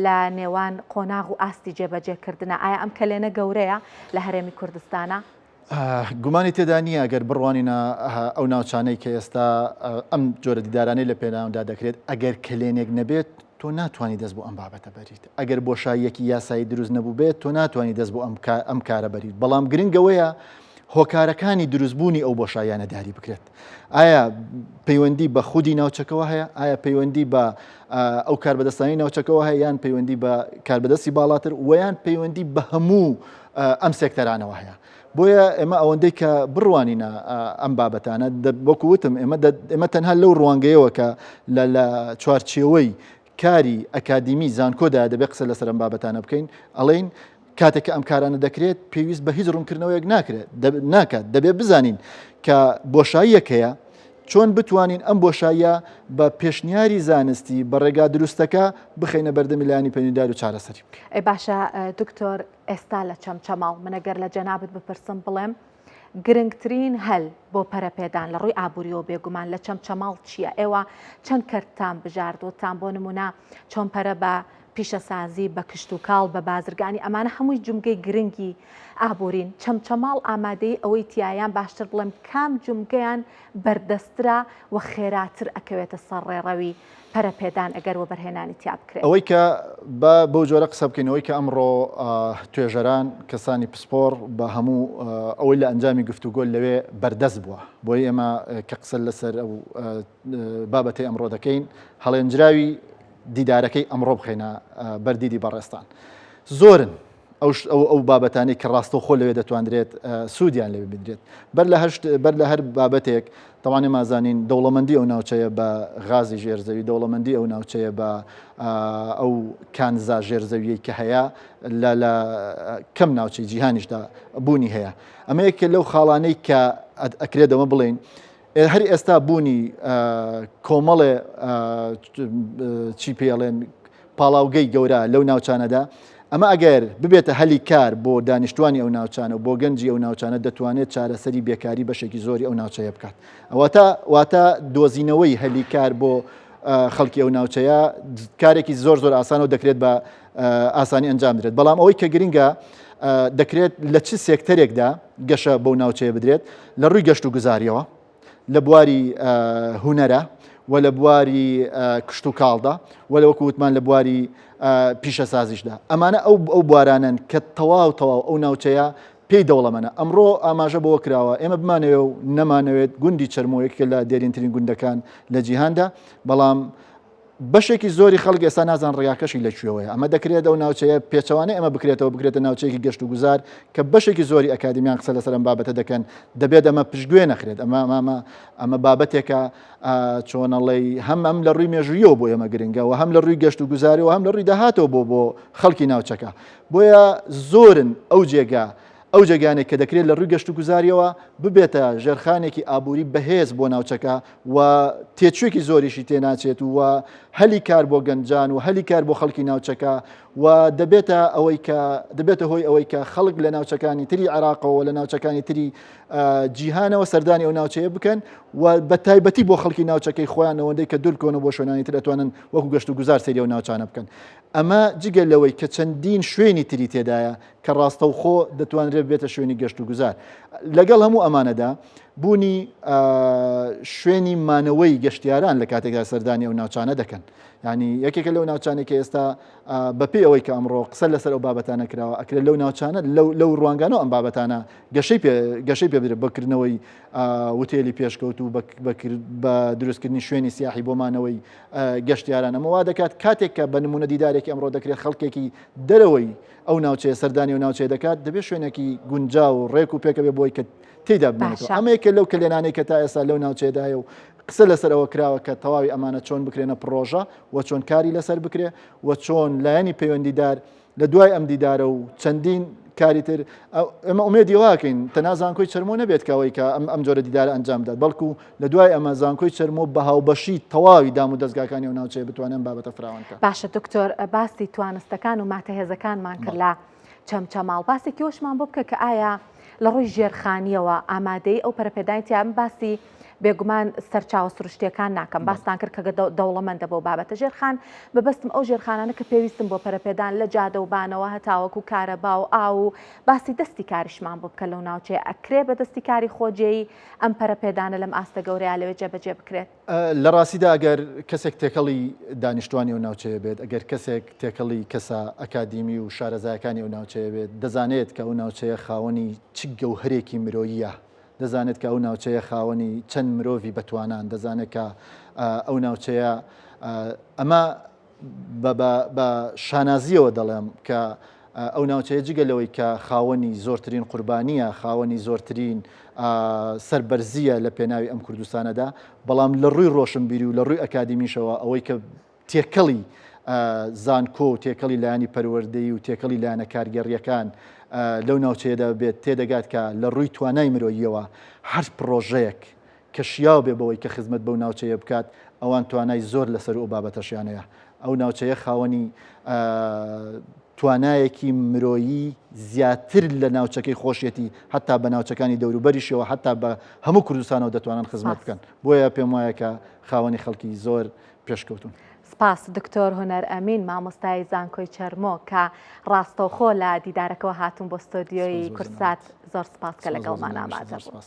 لە نێوان قۆناغ و ئاستی جێبەجێکردنە ئایا ئەم کەلێنە گەورەیە لە هەرێمی کوردستانە؟ گومانی تێدا نییە گەر بڕوانینە ئەو ناوچانەی کە ئێستا ئەم جۆرە دیدارانەی لە پێناودا دەکرێت، ئەگەر کەلێنێک نەبێت تۆ ناتوانانی دەست بۆ ئەم بابەتە بەریت، ئەگەر بۆشاییەکی یاسایی دروست نەبووبێت تۆ ناتوانانی دەست بۆ ئەم کارە بەریت، بەڵام گرنگەوەیە هۆکارەکانی دروستبوونی ئەو بۆشاییانە دیاری بکرێت. ئایا پەیوەندی بە خودی ناوچەکەوە هەیە؟ ئایا پەیوەندی بە ئەو کاربەدەستانی ناوچەکەوە هەیە یان پەیوەندی بە کاربەدەستی باڵاتر ویان پەیوەندی بە هەموو ئەم سێکتەرانەوە هەیە؟ بۆیە ئێمە ئەوەندەی کە بڕوانینە ئەم بابەتانە وەکو وتم ئێمە تەنها لەو ڕوانگەیەوە کە لە چوارچێوەی کاری ئەکادیمی زانکۆدا دەبێت قسە لەسەر ئەم بابەتانە بکەین ئەڵێین کاتێک کە ئەم کارانە دەکرێت پێویست بە هیچ ڕوونکردنەوەیەک ناکرێت ناکات دەبێت بزانین کە بۆشاییەک هەیە چۆن بتوانین ئەم بۆشاییە بە پێشنیاری زانستی بە ڕێگا دروستەکە بخەینە بەردەمی لایەنی پەیوەندیدار و چارەسەری بکەین. ئەی باشە دکتۆر ئێستا لە چەمچەماڵ من ئەگەر لە جەنابت بپرسم بڵێم گرنگترین هەل بۆ پەرەپێدان لە ڕووی ئابووریەوە بێگومان لە چەمچەماڵ چییە؟ ئێوە چەند کەرتتان بژاردووتان بۆ نمونە چۆن پەرە بە پیشەسازی، بە کشتوکاڵ، بە بازرگانی ئەمانە هەمووی جومگەی گرنگی ئابوورین، چەمچەماڵ ئامادەی ئەوەی تیا یان باشتر بڵێم کام جومگەیان بەردەستترە و خێراتر ئەکەوێتە سەر ڕێڕەوی پەرەپێدان ئەگەر وەبەرهێنانی تیا بکرێت؟ ئەوەی کە با بەو جۆرە قسە بکەین، ئەوەی کە ئەمڕۆ توێژەران، کەسانی پسپۆڕ بە هەموو ئەوەی لە ئەنجامی گفتوگۆ لەوێ بەردەست بووە، بۆیە ئێمە کە قسە لەسەر ئەو بابەتەی ئەمڕۆ دەکەین، هەڵێنجراوی دیدارەکەی ئەمڕۆ بخەینە بەر دیدی بەڕێزتان. زۆرن ئەو ئەو بابەتانەی کە ڕاستەوخۆ لەوێ دەتواندرێت سوودیان لێ ببینرێت. بەر لە هەر بەر لە هەر بابەتێک تەوان ئێمە زانین دەوڵەمەندی ئەو ناوچەیە بە غازی ژێرزەوی، دەوڵەمەندی ئەو ناوچەیە بە ئەو کانزا ژێرزەویەی کە هەیە لە لە کەم ناوچەی جیهانیشدا بوونی هەیە. ئەمە یەکێک لەو خاڵانەی کە ئەکرێت ئەمە بڵێین هەر ئێستا بوونی کۆمەڵێ چی پێڵێن پاڵاوگەی گەورە لەو ناوچانەدا ئەمە ئەگەر ببێتە هەلی کار بۆ دانیشتوانی ئەو ناوچانە و بۆ گەنجی ئەو ناوچانە دەتوانێت چارەسەری بێکاری بەشێکی زۆری ئەو ناوچەیە بکات ئەوەتا واتە دۆزینەوەی هەلی کار بۆ خەڵکی ئەو ناوچەیە کارێکی زۆر زۆر ئاسان و دەکرێت بە ئاسانی ئەنجام درێت بەڵام ئەوەی کە گرنگە دەکرێت لە چ سێکتەرێکدا گەشە بەو ناوچەیە بدرێت لە ڕووی گەشت و گوزاریەوە لە بواری هونەرە و لە بواری کشتوکاڵدا و لە وەکو وتمان لە بواری پیشەسازیشدا ئەمانە ئەو ئەو بوارانەن کە تەواو تەواو ئەو ناوچەیە پێی دەوڵەمەنە ئەمڕۆ ئاماژە بەوە کراوە ئێمە بمانەوێ و نەمانەوێت گوندی چەرمۆ یەکێکە لە دێرینترین گوندەکان لە جیهاندا بەڵام بەشێکی زۆری خەڵک ئێستا نازان ڕێگاکەشی لە کوێوەیە ئەمە دەکرێت ئەو ناوچەیە پێچەوانەی ئەمە بکرێتەوە بکرێتە ناوچەیەکی گەشت و گوزار کە بەشێکی زۆری ئەکادیمیان قسە لەسەر ئەم بابەتە دەکەن دەبێت ئەمە پشتگوێ نەخرێت ئەمە ئەمە ئەمە بابەتێکە چۆنەڵی هەم ئەم لە ڕووی مێژوویەوە بۆ ئێمە گرنگە و هەم لە ڕووی گەشت و گوزاری و هەم لە ڕووی داهاتەوە بۆ بۆ خەڵکی ناوچەکە بۆیە زۆرن ئەو جێگا ئەو جێگانێک کە دەکرێت لە ڕووی گەشت و گوزاریەوە ببێتە ژێرخانێکی ئابووری بەهێز بۆ ناوچەکە و تێچووێکی زۆریشی تێناچێت و هەلی کار بۆ گەنجان و هەلی کار بۆ خەڵکی ناوچەکە و دەبێتە ئەوەی کە دەبێتە هۆی ئەوەی کە خەڵک لە ناوچەکانی تری عێراقەوە لە ناوچەکانی تری جیهانەوە سەردانی ئەو ناوچەیە بکەن و بە تایبەتی بۆ خەڵکی ناوچەکەی خۆیان ئەوەندەی کە دوور بکەونەوە بۆ شوێنانی تر ئەتوانن وەکو گەشت و گوزار سەیری ئەو ناوچانە بکەن ئەمە جگە لەوەی کە چەندین شوێنی تری تێدایە کە ڕاستەوخۆ دەتوانرێت بێتە شوێنی گەشت و گوزار. لەگەڵ هەموو ئەمانەدا بوونی شوێنی مانەوەی گەشتیاران لە کاتێکدا سەردانی ئەو ناوچانە دەکەن. ینی یەکێکە لەو ناوچانێک کە ئێستا بەپێی ئەوەی کە ئەمڕۆ قسە لەسەر ئەو بابەتانە کراوە ئەکرێت لەو ناوچانە لەو ڕوانگانەوە ئەم بابەتانە گەشەی پێ گەشەی پێ بدرێت بەکردنەوەی وتێلی پێشکەوت و بە دروستکردنی شوێنی سیاحی بۆ مانەوەی گەشتیاران ئەمە وا دەکات کاتێک کە بە نمونە دیدارێکی ئەمڕۆ دەکرێت خەڵکێکی دەرەوەی ئەو ناوچەیە سەردانی ئەو ناوچەیە دەکات دەبێت شوێنێکی گونجاو و ڕێک و پێکە بێ بۆی کە تێیدا بمێنێتەوە ئەمە یەکێ لەو کەلێنانەی کە تا ئێستا لەو ناوچەیەدا هەیە و قسە لەسەر ئەوە کراوە کە تەواوی ئەمانە چۆن بکرێنە پڕۆژە و چۆن کاری لەسەر بکرێ و چۆن لایەنی پەیوەندیدار لە دوای ئەم دیدارە و چەندین کاری تر ئێمە ئومێدی واکەین تەنها زانکۆی چەرمۆ نەبێت کە ئەوەی کە ئەم ئەم جۆرە دیدارە ئەنجام بدات بەڵکو لە دوای ئەمە زانکۆی چەرمۆ بە هاوبەشی تەواوی دام و دەزگاکانی ئەو ناوچەیە بتوانێت ئەم بابەتە فراوان بکات. باشە دکتۆر باسی توانستەکان و ماتەهێزەکانمان کرد لە چەمچەماڵ باسێکی وەشمان بۆ بکە کە ئایا لە ڕووی ژێرخانیەوە ئامادەی ئەو پەرەپێدانی تیا من باسی بێگومان سەرچاوە سروشتیەکان ناکەم باستان کرد کە دەوڵەمەندە بەو بابەتە ژێرخان مەبەستم ئەو ژێرخانانە کە پێویستن بۆ پەرەپێدان لە جادە و بانەوە هەتاوەکو کارەبا و ئاو و باسی دەستی کاریشمان بۆ بکە لەو ناوچەیە ئەکرێ بە دەستی کاری خۆجێی ئەم پەرەپێدانە لەم ئاستە گەورەیە لەوێ جێبەجێ بکرێت؟ لە ڕاستیدا ئەگەر کەسێک تێکەڵی دانیشتوانی ئەو ناوچەیە بێت، ئەگەر کەسێک تێکەڵی کەسە ئەکادیمی و شارەزایەکانی ئەو ناوچەیە بێت، دەزانێت کە ئەو ناوچەیە خاوەنی چ گەوهەرێکی مرۆییە، دەزانێت کە ئەو ناوچەیە خاوەنی چەند مرۆڤی بەتوانان، دەزانێت کە ئەو ناوچەیە ئەمە بە شانازییەوە دەڵێم کە ئەو ناوچەیە جگە لەوەی کە خاوەنی زۆرترین قوربانییە، خاوەنی زۆرترین سەربەرزییە لە پێناوی ئەم کوردستانەدا، بەڵام لە ڕووی ڕۆشنبیری و لە ڕووی ئەکادیمیشەوە ئەوەی کە تێکەڵی زانکۆ و تێکەڵی لایەنی پەروەردەیی و تێکەڵی لایەنە کارگێڕییەکان لەو ناوچەیەدا ببێت تێدەگات کە لە ڕووی توانای مرۆییەوە هەر پڕۆژەیەک کە شیاو بێ بەوەی کە خزمەت بەو ناوچەیە بکات، ئەوان توانای زۆر لەسەر ئەو بابەتەشیان هەیە. ئەو ناوچەیە خاوەنی توانایەکی مرۆیی زیاتر لە ناوچەکەی خۆشیەتی، هەتا بە ناوچەکانی دەوروبەریشیەوە، هەتا بە هەموو کوردستانەوە دەتوانن خزمەت بکەن. بۆیە پێم وایە کە خاوەنی خەڵکی زۆر پێشکەوتوون. سپاس دکتۆر هونەر ئەمین مامۆستای زانکۆی چەرمۆ کە ڕاستەوخۆ لە دیدارەکەوە هاتوون بۆ ستۆدیۆی کوردسات زۆر سپاس کە لەگەڵمان ئامادە بوون.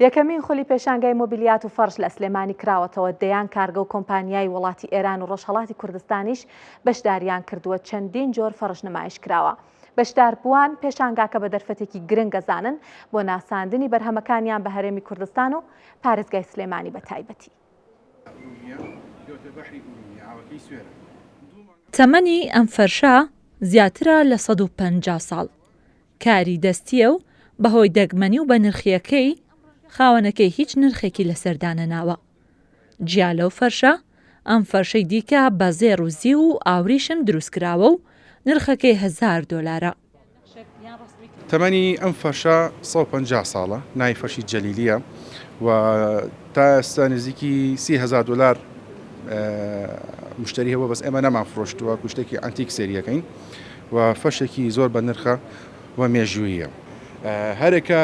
یەکەمین خولی پێشانگای مۆبیلیات و فەرش لە سلێمانی کراوەتەوە، دەیان کارگە و کۆمپانیای وڵاتی ئێران و ڕۆژهەڵاتی کوردستانیش بەشداریان کردووە، چەندین جۆر فەرش نمایش کراوە. بەشداربووان پێشانگاکە بە دەرفەتێکی گرنگ ئەزانن بۆ ناساندنی بەرهەمەکانیان بە هەرێمی کوردستان و پارێزگای سلێمانی بە تایبەتی. تەمەنی ئەم فەرشە زیاترە لە 150 ساڵ، کاری دەستییە و بەهۆی دەگمەنی و بەنرخییەکەی، خاوەنەکەی هیچ نرخێکی لەسەر دانەناوە. جیا لەو فەرشە، ئەم فەرشەی دیکە بە زێڕ و زیو و ئاوریشم دروستکراوە و نرخەکەی هەزار دۆلارە. تەمەنی ئەم فەرشە 150 ساڵە، ناوی فەرشی جەلیلییە و تا ئێستا نزیکی 30 هەزار دۆلار مشتری هەبووە، بەس ئێمە نەمانفرۆشتووە، وەکو شتێکی عەنتیک سەیری ئەکەین. و فەرشێکی زۆر بە نرخە و مێژووییە. هەرێکە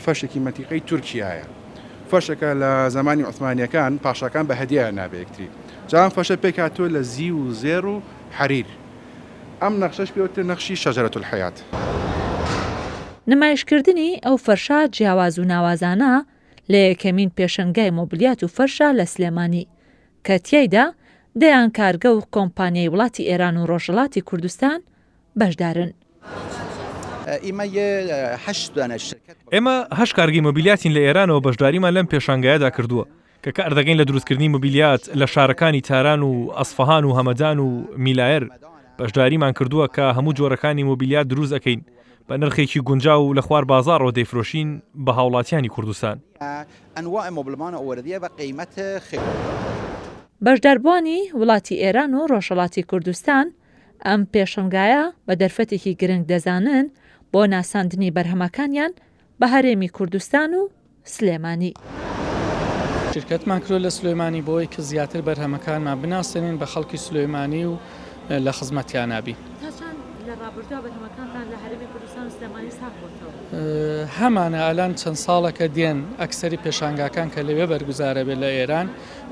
فەرشێکی مەنتیقەی تورکیایە. فەرشەکە لە زەمانی عوسمانییەکان پاشاکان بە هەدیەیان نا بە یەکتری. جا ئەم فەرشە پێکهاتووە لە زیو و زێڕ و حەریر. ئەم نەخشەش پێ وترێ نەخشی شجرە الحیات. نمایشکردنی ئەو فەرشە جیاواز و ناوازانە لە یەکەمین پێشەنگای مۆبلیات و فەرشە لە سلێمانی، کە تیایدا دەیان کارگە و کۆمپانیای وڵاتی ئێران و ڕۆژهەڵاتی کوردستان بەشدارن. ئێمە هەشت کارگەی مۆبیلیاتین لە ئێرانەوە بەشداریمان لەم پێشانگایەدا کردووە کە کار دەکەین لە دروستکردنی مۆبیلیات لە شارەکانی تاران و ئەسفەهان و هەمەدان و میلایەر بەشداریمان کردووە کە هەموو جۆرەکانی مۆبیلیات دروست ئەکەین بە نرخێکی گونجاو و لە خوار بازاڕەوە دەیفرۆشین بە هاوڵاتیانی کوردستان. بەشداربووانی وڵاتی ئێران و ڕۆژهەڵاتی کوردستان ئەم پێشەنگایە بە دەرفەتێکی گرنگ دەزانن بۆ ناساندنی بەرهەمەکانیان بە هەرێمی کوردستان و سلێمانی. شیرکەتمان کردوە لە سلێمانی بۆی کە زیاتر بەرهەمەکانمان بناسێنین بە خەڵکی سلێمانی و لە خزمەتیانا بین. تا چەند لە ڕابردووا بەرهەمەکانتان لە هەرێمی کوردستان و سلێمانی ساغ بۆتەوە؟ هەمانە ئەلان چەند ساڵەکە دێن ئەکسەری پێشانگاکان کە لەوێ بەرگوزارە بێت لە ئێران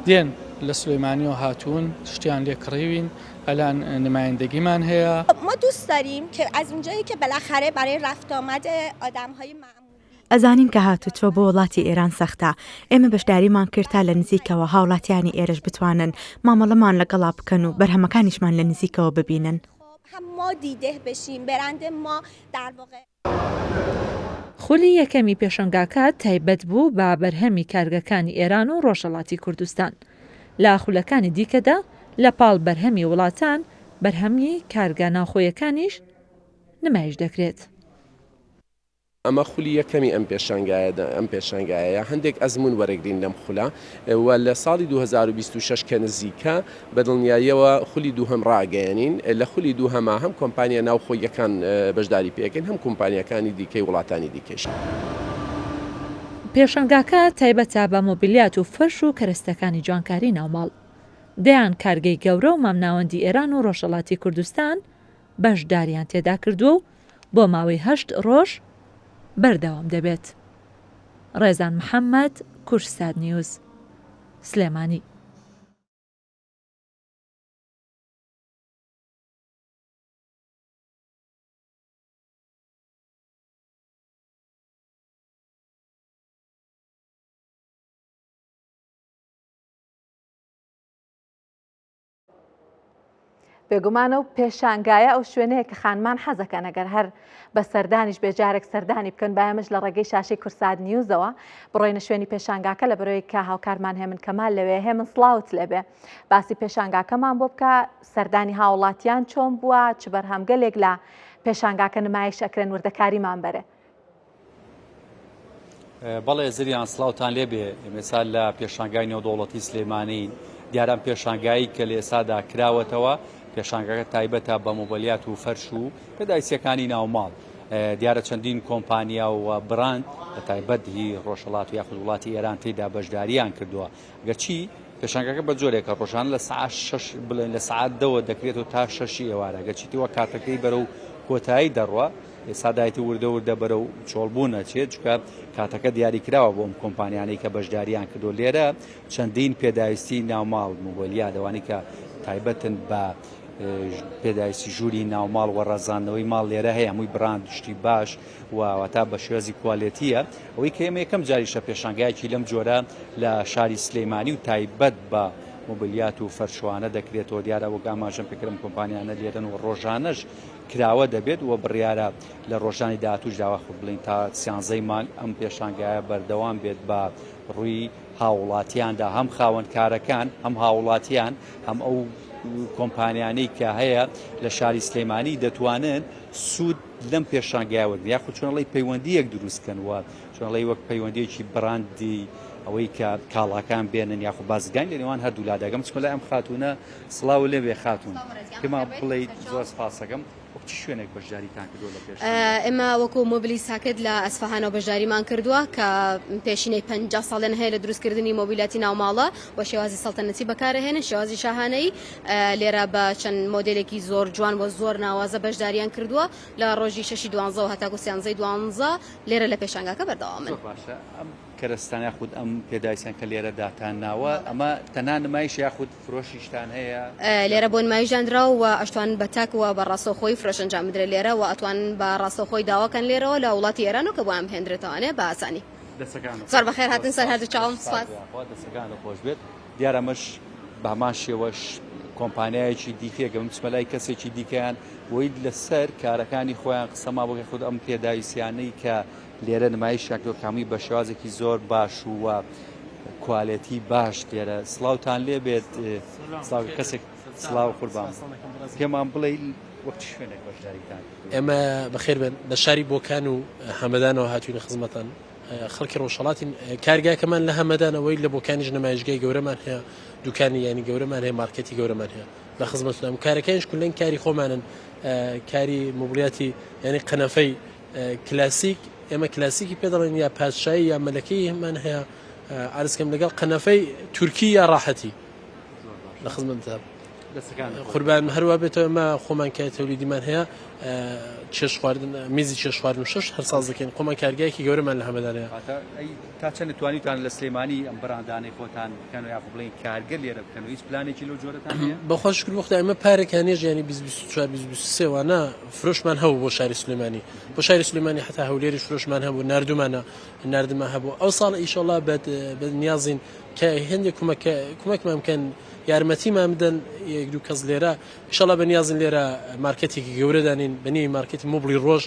دێن لە سلێمانیەوە هاتوون شتیان لێ کڕیوین ئەلان نمایندەگیمان هەیە. ما دوست داریم که از اونجایی که بالاخره برای رفت آمد آدمهای معمولی. ئەزانین کە هاتوچۆ بۆ وڵاتی ئێران سەختە، ئێمە بەشداریمان کرد تا لە نزیکەوە هاوڵاتیانی ئێرەش بتوانن مامەڵەمان لەگەڵا بکەن و بەرهەمەکانیشمان لە نزیکەوە ببینن. خولی یەکەمی پێشەنگاکە تایبەت بوو بە بەرهەمی کارگەکانی ئێران و ڕۆژهەڵاتی کوردستان. لە خولەکانی دیکەدا لە پاڵ بەرهەمی وڵاتان، بەرهەمی کارگە ناوخۆیەکانیش نمایش دەکرێت. ئەمە خولی یەکەمی ئەم پێشانگایە ئەم پێشانگایەیە، هەندێک ئەزموون وەرەگرین لەم خولە و لە ساڵی 2026 کە نزیکە بە دڵنیاییەوە خولی دووهەم ڕائەگەیەنین، لە خولی دووهەما هەم کۆمپانیا ناوخۆییەکان بەشداری پێ ئەکەین هەم کۆمپانیاکانی دیکەی وڵاتانی دیکەیش. پێشانگاکە تایبەتە بە مۆبیلیات و فەرش و کەرەستەکانی جوانکاری ناوماڵ. دەیان کارگەی گەورە و مامناوەندی ئێران و ڕۆژهەڵاتی کوردستان بەشداریان تێدا کردووە و بۆ ماوەی هەشت ڕۆژ بەردەوام دەبێت. ڕێزان محەمەد، کوردسات نیوز، سلێمانی. بێگومان ئەو پێشانگایە ئەو شوێنەیە کە خانمان حەزەکەن ئەگەر هەر بە سەردانیش بێ جارێک سەردانی بکەن با ئێمەش لە ڕێگەی شاشەی کورسات نیوزەوە بڕۆینە شوێنی پێشانگاکە لە بەرەوەی کە هاوکارمان هێمن کەمال لەوێ هێمن سڵاوت لێبێ باسی پێشانگاکەمان بۆ بکە سەردانی هاوڵاتیان چۆن بووە چ بەرهەمگەلێک لە پێشانگاکە نمایش ئەکرێن وردەکاریمان بەرێ. بەڵێ زریان سڵاوتان لێبێ ئێستا لە پێشانگای نێودەوڵەتی سلێمانی دیارە ئەم پێشانگایی کە لە ئێستادا کراوەتەوە پێشانگاکە تایبەتە بە مۆبلیات و فەرش و پێداویستیەکانی ناوماڵ دیارە چەندین کۆمپانیا و براند بە تایبەت هی ڕۆژهەڵات و یاخود وڵاتی ئێران تێدا بەشداریان کردووە گەرچی پێشانگاکە بە جۆرێکە ڕۆژانە لە سەعات شەش بڵێن لە سەعات دەوە دەکرێتەوە تا شەشی ئێوارە گەرچی تێوە کاتەکەی بەرەو کۆتایی دەڕوا ئێستا دایتی وردە وردە بەرەو چۆڵبوون ئەچێت چونکە کاتەکە دیاری کراوە بۆ ئەم کۆمپانیانەی کە بەشداریان کردو لێرە چەندین پێداویستی ناوماڵ مۆبیلیا دەوانی کە تایبەتن بە پێداویستی ژووری ناوماڵ و ڕازاندنەوەی ماڵ لێرە هەیە هەمووی براند شتی باش و واتا بە شێوازی کوالێتیە ئەوەی کە ئێمە یەکەم جاریشە پێشانگایەکی لەم جۆرە لە شاری سلەیمانی و تایبەت بە مۆبیلیات و فەرشوانە دەکرێتەوە دیارە وەک ئاماژەم پێکردم کۆمپانیانە لێرەن و ڕۆژانەش کراوە دەبێت و بڕیارە لە ڕۆژانی داهاتووشدا یاخود بڵێین تا سیانزەی مانگ ئەم پێشانگایە بەردەوام بێت بە ڕووی هاوڵاتیاندا هەم خاوەن کارەکان هەم هاوڵاتیان هەم ئەو کۆمپانیانەی کە هەیە لە شاری سلێمانی دەتوانن سوود لەم پێشانگایە وەرگرن یاخود چۆنڵی پەیوەندیەک دروستکەن و چۆنڵی وەک پەیوەندیەکی براندی ئەوەی کە کاڵاکان بێنن یاخود بازرگانی لە نێوان هەردوو لا دەگەم چکە لای ئەم خاتوونە سڵاو لێ بێ خاتوون پێمان بڵێیت زۆر سپاسەکەم. وەک چ شوێنێک بەشداریتان کردووە لە پێشانگا؟ ئێمە وەکو مۆبلی ساکت لە ئەسفەهانەوە بەشداریمان کردووە کە پێشینەی 50 ساڵیان هەیە لە دروستکردنی مۆبیلاتی ناوماڵە و شێوازی سەڵتەنەتی بەکارەهێنن شێوازی شاهانەی لێرە بە چەند مۆدێلێکی زۆر جوان و زۆر ناوازە بەشداریان کردووە لە ڕۆژی شەشی دوانزەوە هەتاکو سیانزەی دوانزە لێرە لە پێشانگاکە بەردەوامن. زۆر باشە ئەم کەرەستان یاخود ئەم پێداویستیان کە لێرە داتان ناوە ئەمە تەنها نمایش یاخود فرۆشیشتان هەیە؟ لێرە بۆ نمایش دانراوە و ئەشتوانن بە تاک و بە ڕاستەوخۆی فرۆش ئەنجام بدرێت لێرە و ئەتوانن بە ڕاستەوخۆی داواکەن لێرەوە لە وڵاتی ئێرانەوە کە بۆیان بهێندرێتەوانێ بە ئاسانی. دەستەکانت زۆر بەخێر هاتن سەر هەردوو چاوم سپاس. دەستەکانت خۆش بێت. دیارە ئەمەش بە هەمان شێوەش کۆمپانیایەکی دیکەیە کە من بچمە لای کەسێکی دیکەیان بۆی لەسەر کارەکانی خۆیان قسەما بۆ خود ئەم پێداویستیانەی کە لێرە نمایشیان کردوە کامی بە شێوازێکی زۆر باش و کوالێتی باش لێرە سڵاوتان لێ بێت سڵاو کەسێک سڵاو قوربان پێمان بڵێ وەک چ شوێنێک بەشداریتان ئێمە بەخێر بێن لە شاری بۆکان و هەمەدانەوە هاتوینە خزمەتان خەڵکی ڕۆژهەڵاتین کارگاکەمان لە هەمەدانەوەی لە بۆکانیش نمایشگای گەورەمان هەیە دوکانی ینی گەورەمان هەیە مارکێتی گەورەمان هەیە لە خزمەتدام کارەکانیش کولەن کاری خۆمانن کاری مۆبلیاتی ینی قەنەفەی کلاسیک ئێمە کلاسیکی پێ دەڵێن یا پادشایی یا مەلەکەی هەمان هەیە ئارزکەم لەگەڵ قەنەفەی تورکی یا ڕاحەتی لە خزمەتدا قوربان هەروە بێتەوە ئمە خۆمان کە تەولیدیمان هەیە چێش خواردن میزی چێش خواردن شش هەر ساز دەکەین خۆمان کارگایەکی گەورەمان لە هەمەدان هەیە تا چەند توانیتان لە سلێمانی ئەم بەراندانەی خۆتان بکەن و یاخۆ بڵێن کارگە لێرە بکەن و هیچ پلانێکی لەو جۆرەتان هەیە؟ بەخوا شوکر بۆ خودا ئێمە پارێکانێ ژیانی 2024 2023 وانە فرۆشمان هەبوو بۆ شاری سلێمانی بۆ شاری سلێمانی حتا هەولێریش فرۆشمان هەبوو ناردومانە ناردمە هەبوو ئەو ساڵ ئیشەڵا بە نیازین کە هێندێک کومەک کومەکمان بکەن یارمەتیمان بدەن یەک دوو کەس لێرە ئیشەڵا بە نیازن لێرە مارکێتێکی گەورە دانین بە نێوی مارکێتی مۆبڵی ڕۆژ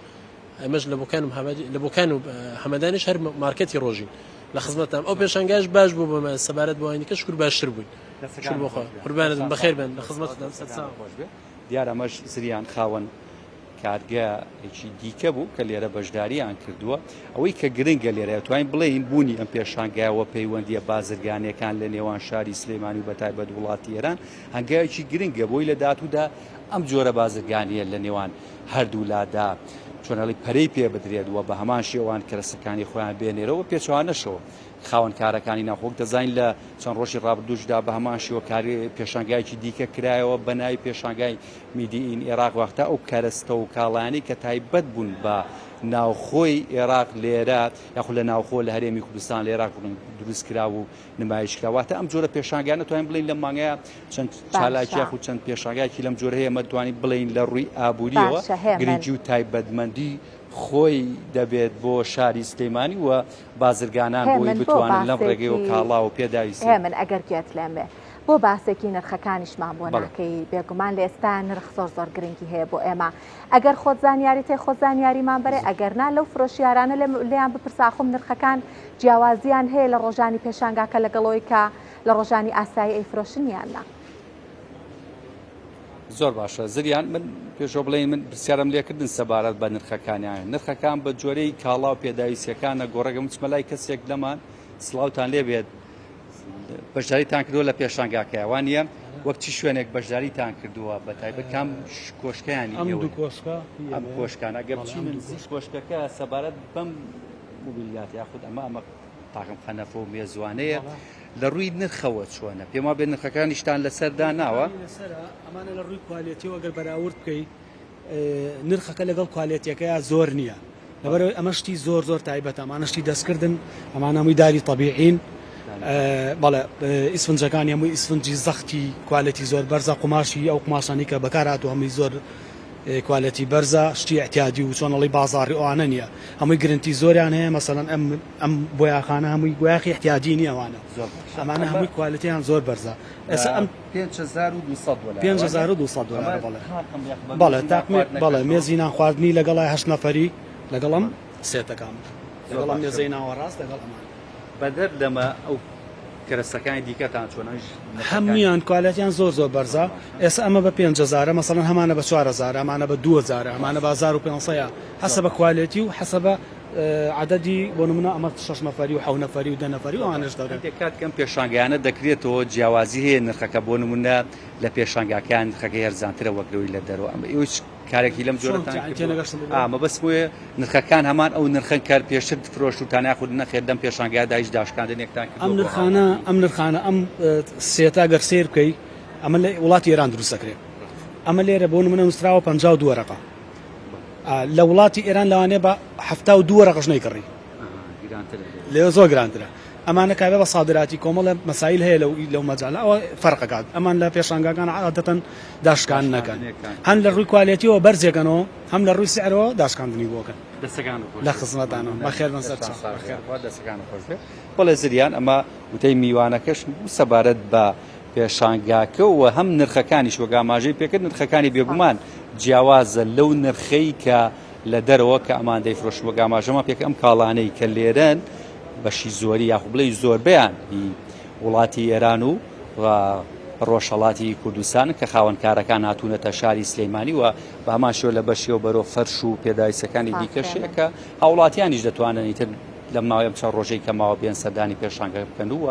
ئەمەش لە بۆکان و لە بۆکان و هەمەدانیش هەر مارکێتی ڕۆژین لە خزمەتتان ئەو پێشانگاش باش بوو بەمە سەبارەت بۆ ئەوانی دیکە شکر باشتر بووین شکر بۆ خوا قوربانت بم بەخێر بێن لە خزمەتتان سەرچاو خۆش بێ دیارە ئەمەش زریان خاوەن کارگەیەکی دیکە بوو کە لێرە بەشداریان کردووە ئەوەی کە گرنگە لێرە توانین بڵێین بوونی ئەم پێشانگایەوە پەیوەندیە بازرگانیەکان لە نێوان شاری سلێمانی و بەتایبەت وڵاتی ئێران هەنگاوێکی گرنگە بۆی لە داهاتوودا ئەم جۆرە بازرگانیە لە نێوان هەردوولادا چۆنەڵی پەرەی پێ بدرێت و بە هەمان شێوان کەرەسەکانی خۆیان بێنێرەوە پێچوانەشەوە خاوەن کارەکانی ناوخۆک دەزانین لە چەند ڕۆژی ڕابردووشدا بە هەمان شێوە کاری پێشانگایەکی دیکە کرایەوە بە ناوی پێشانگای made in عێراق واتە ئەو کەرەستە و کاڵایانەی کە تایبەت بوون بە ناوخۆی عێراق لێرە یاخود لە ناوخۆ لە هەرێمی کوردستان لە عێراق دروست کرا و نمایش کرا واتە ئەم جۆرە پێشانگانە توانین بڵین لەم مانگەیە چەند چالاکی یاخود چەند پێشانگایەکی لەم جۆرە هەیە مەتوانین بڵین لە ڕووی ئابووریەوە گرنگی و تایبەتمەندی خۆی دەبێت بۆ شاری سلێمانی و بازرگانان بۆی بتوانن لەم ڕێگەیەوە کاڵا و پێداویستی هێمن ئەگەر گوێت لێم بێ بۆ باسێکی نرخەکانیشمان بۆ ناکەی بێگومان لە ئێستا نرخ زۆر زۆر گرنگی هەیە بۆ ئێمە ئەگەر خۆت زانیاری تێ خۆت زانیاریمان بەرێ ئەگەر نا لەو فرۆشیارانە لێیان بپرسە ئاخۆم نرخەکان جیاوازیان هەیە لە ڕۆژانی پێشانگاکە لەگەڵەوەی کە لە ڕۆژانی ئاسایی ئەیفرۆشن یان نا. زۆر باشە زریان من پێشەوە بڵێن من پرسیارم لێکردن سەبارەت بە نرخەکانیان نرخەکان بە جۆرەی کاڵا و پێداویستیەکانە گۆڕەگە بچمە لای کەسێک لەمان سڵاوتان لێبێت بەشداریتان کردووە لە پێشانگاکە وانە وەک چی شوێنێک بەشداریتان کردووە بە تایبەت کام کۆشکیانی ئەم دوو کۆشکە ئەم کۆشکان ئەگەر بچینە نزیک کۆشکەکە سەبارەت بەم موبیلیات یاخود ئەمە ئەمە تاقم قەنەفە و مێزوانەیە لە ڕووی نرخەوە چۆنە؟ پێم وابێ نرخەکانیشتان لەسەر داناوە. لەسەرە ئەمانە لە ڕووی کوالێتیەوە گەر بەراورد بکەی نرخەکە لەگەڵ کوالێتیەکەیا زۆر نییە لەبەرئەوەی ئەمە شتی زۆر زۆر تایبەتە ئەمانە شتی دەستکردن ئەمانە هەمووی داری تەبیعین بەڵێ ئیسفنجەکانی هەمووی ئیسفنجی زەختی کوالێتی زۆر بەرزە قوماشی ئەو قوماشانی کە بەکار هاتوو هەمووی زۆر کوالێتی بەرزە شتی ئیعتیادی و چۆنەڵی بازاڕی ئەوانە نییە هەمووی گرنتی زۆریان هەیە مەسەلەن ئەم ئەم بۆیاخانە هەمووی بۆیاخی ئیعتیادی نییە ئەوانە ئەمانە هەمووی کوالێتیان زۆر بەرزە ئێستا ئەم 5200 دۆلار 5200 دۆلار بەڵێ بەڵێ تاقمێک بەڵێ مێزی نان خواردنی لەگەڵای هەشت نەفەری لەگەڵ ئەم سێتەکان لەگەڵ ئەم مێزەی ناوەڕاست لەگەڵ ئەمان بەدەر لەمە ئەو کەرەستەکانی دیکەتان چۆنە؟ هەموویان کوالێتیان زۆر زۆر بەرزە ئێستا ئەمە بە پێنج هەزارە مەسەڵەن هەمانە بە چوار هەزارە ئەمانە بە دوو هەزارە ئەمانە بە هەزار و پێنج سەدە حەسە بە کوالێتی و حەسە بە عەدەدی بۆ نمونە ئەمە شەش نەفەری و حەو نەفەری و دە نەفەری و ئەوانەش دەڵێن. هەندێک کات کە ئەم پێشانگایانە دەکرێتەوە جیاوازی هەیە نرخەکە بۆ نمونە لە پێشانگاکەیان نرخەکەی هەرزانترە وەک لەوەی لە دەرەوە ئەمە ئێوەی چ. کارێکی لەم جۆرەتان مەبەست بۆیە نرخەکان هەمان ئەو نرخەن کار پێشتر فرۆشتوتان یاخود نەخێر دەم پێشانگادا هیچ داشکاندنێکتان کردووە ئەم نرخانە ئەم نرخانە ئەم سێتە گەر سەیر بکەی ئەمە لە وڵاتی ئێران دروست دەکرێت ئەمە لێرە بۆ نمونە نووسراوە 52 وەرەقە لە وڵاتی ئێران لەوانەیە بە 72 وەرەقەش نەیکڕی لێرە زۆر گرانترە ئەمانە کابێ بە سادراتی کۆمەڵە مەسایل هەیە لەو لەو مەجالە ئەوە فەرقەکات ئەمان لە پێشانگاکان عادەتەن داشکان نەکەن هەن لە ڕووی کوالێتیەوە بەرزێکەنەوە هەم لە ڕووی سعرەوە داشکاندنی بۆکەن دەستەکان لە خزمەتانەوە بەخێر بن سەر چاو. دەستەکان خۆش بێ بەڵێ زریان ئەمە وتەی میوانەکەشم بوو سەبارەت بە پێشانگاکە و هەم نرخەکانیش وەک ئاماژەی پێکرد نرخەکانی بێگومان جیاوازە لەو نرخەی کە لە دەرەوە کە ئەمان دەیفرۆشن وەک ئاماژەمان پێکرد ئەم کاڵانەی کە لێرەن بەشی زۆری یاخو بڵێی زۆربەیان هی وڵاتی ئێران و ڕۆژهەڵاتی کوردستان کە خاوەنکارەکان هاتوونەتە شاری سلەیمانی و بە هەمان شێوە لە بەشیەوە بەرەو فەرش و پێداویستەکانی دیکەشەیە کە هاوڵاتیانیش دەتوانن ئیتر لەم ماوەی ئەم چەند ڕۆژەی کە ماوە بێن سەردانی پێشانگە بکەن و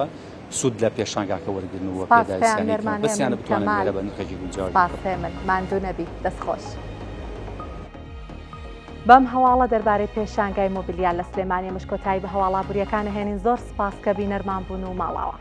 سوود لە پێشانگاکە وەرگرن و سپاس پێداویستیانەی کە پەیامنێرمان بەسیانە هێمن بتوانن کەمال لێرە بە نرخێکی گونجاو سپاس بیکڕن. هێمن ماندوو نەبی دەست خۆش. بەم هەواڵە دەربارەی پێشانگای مۆبیلیا لە سلێمانی ئەمەش کۆتایی بە هەواڵ ئابووریەکان ئەهێنین زۆر سپاس کە بینەرمان بوون و ماڵاوا.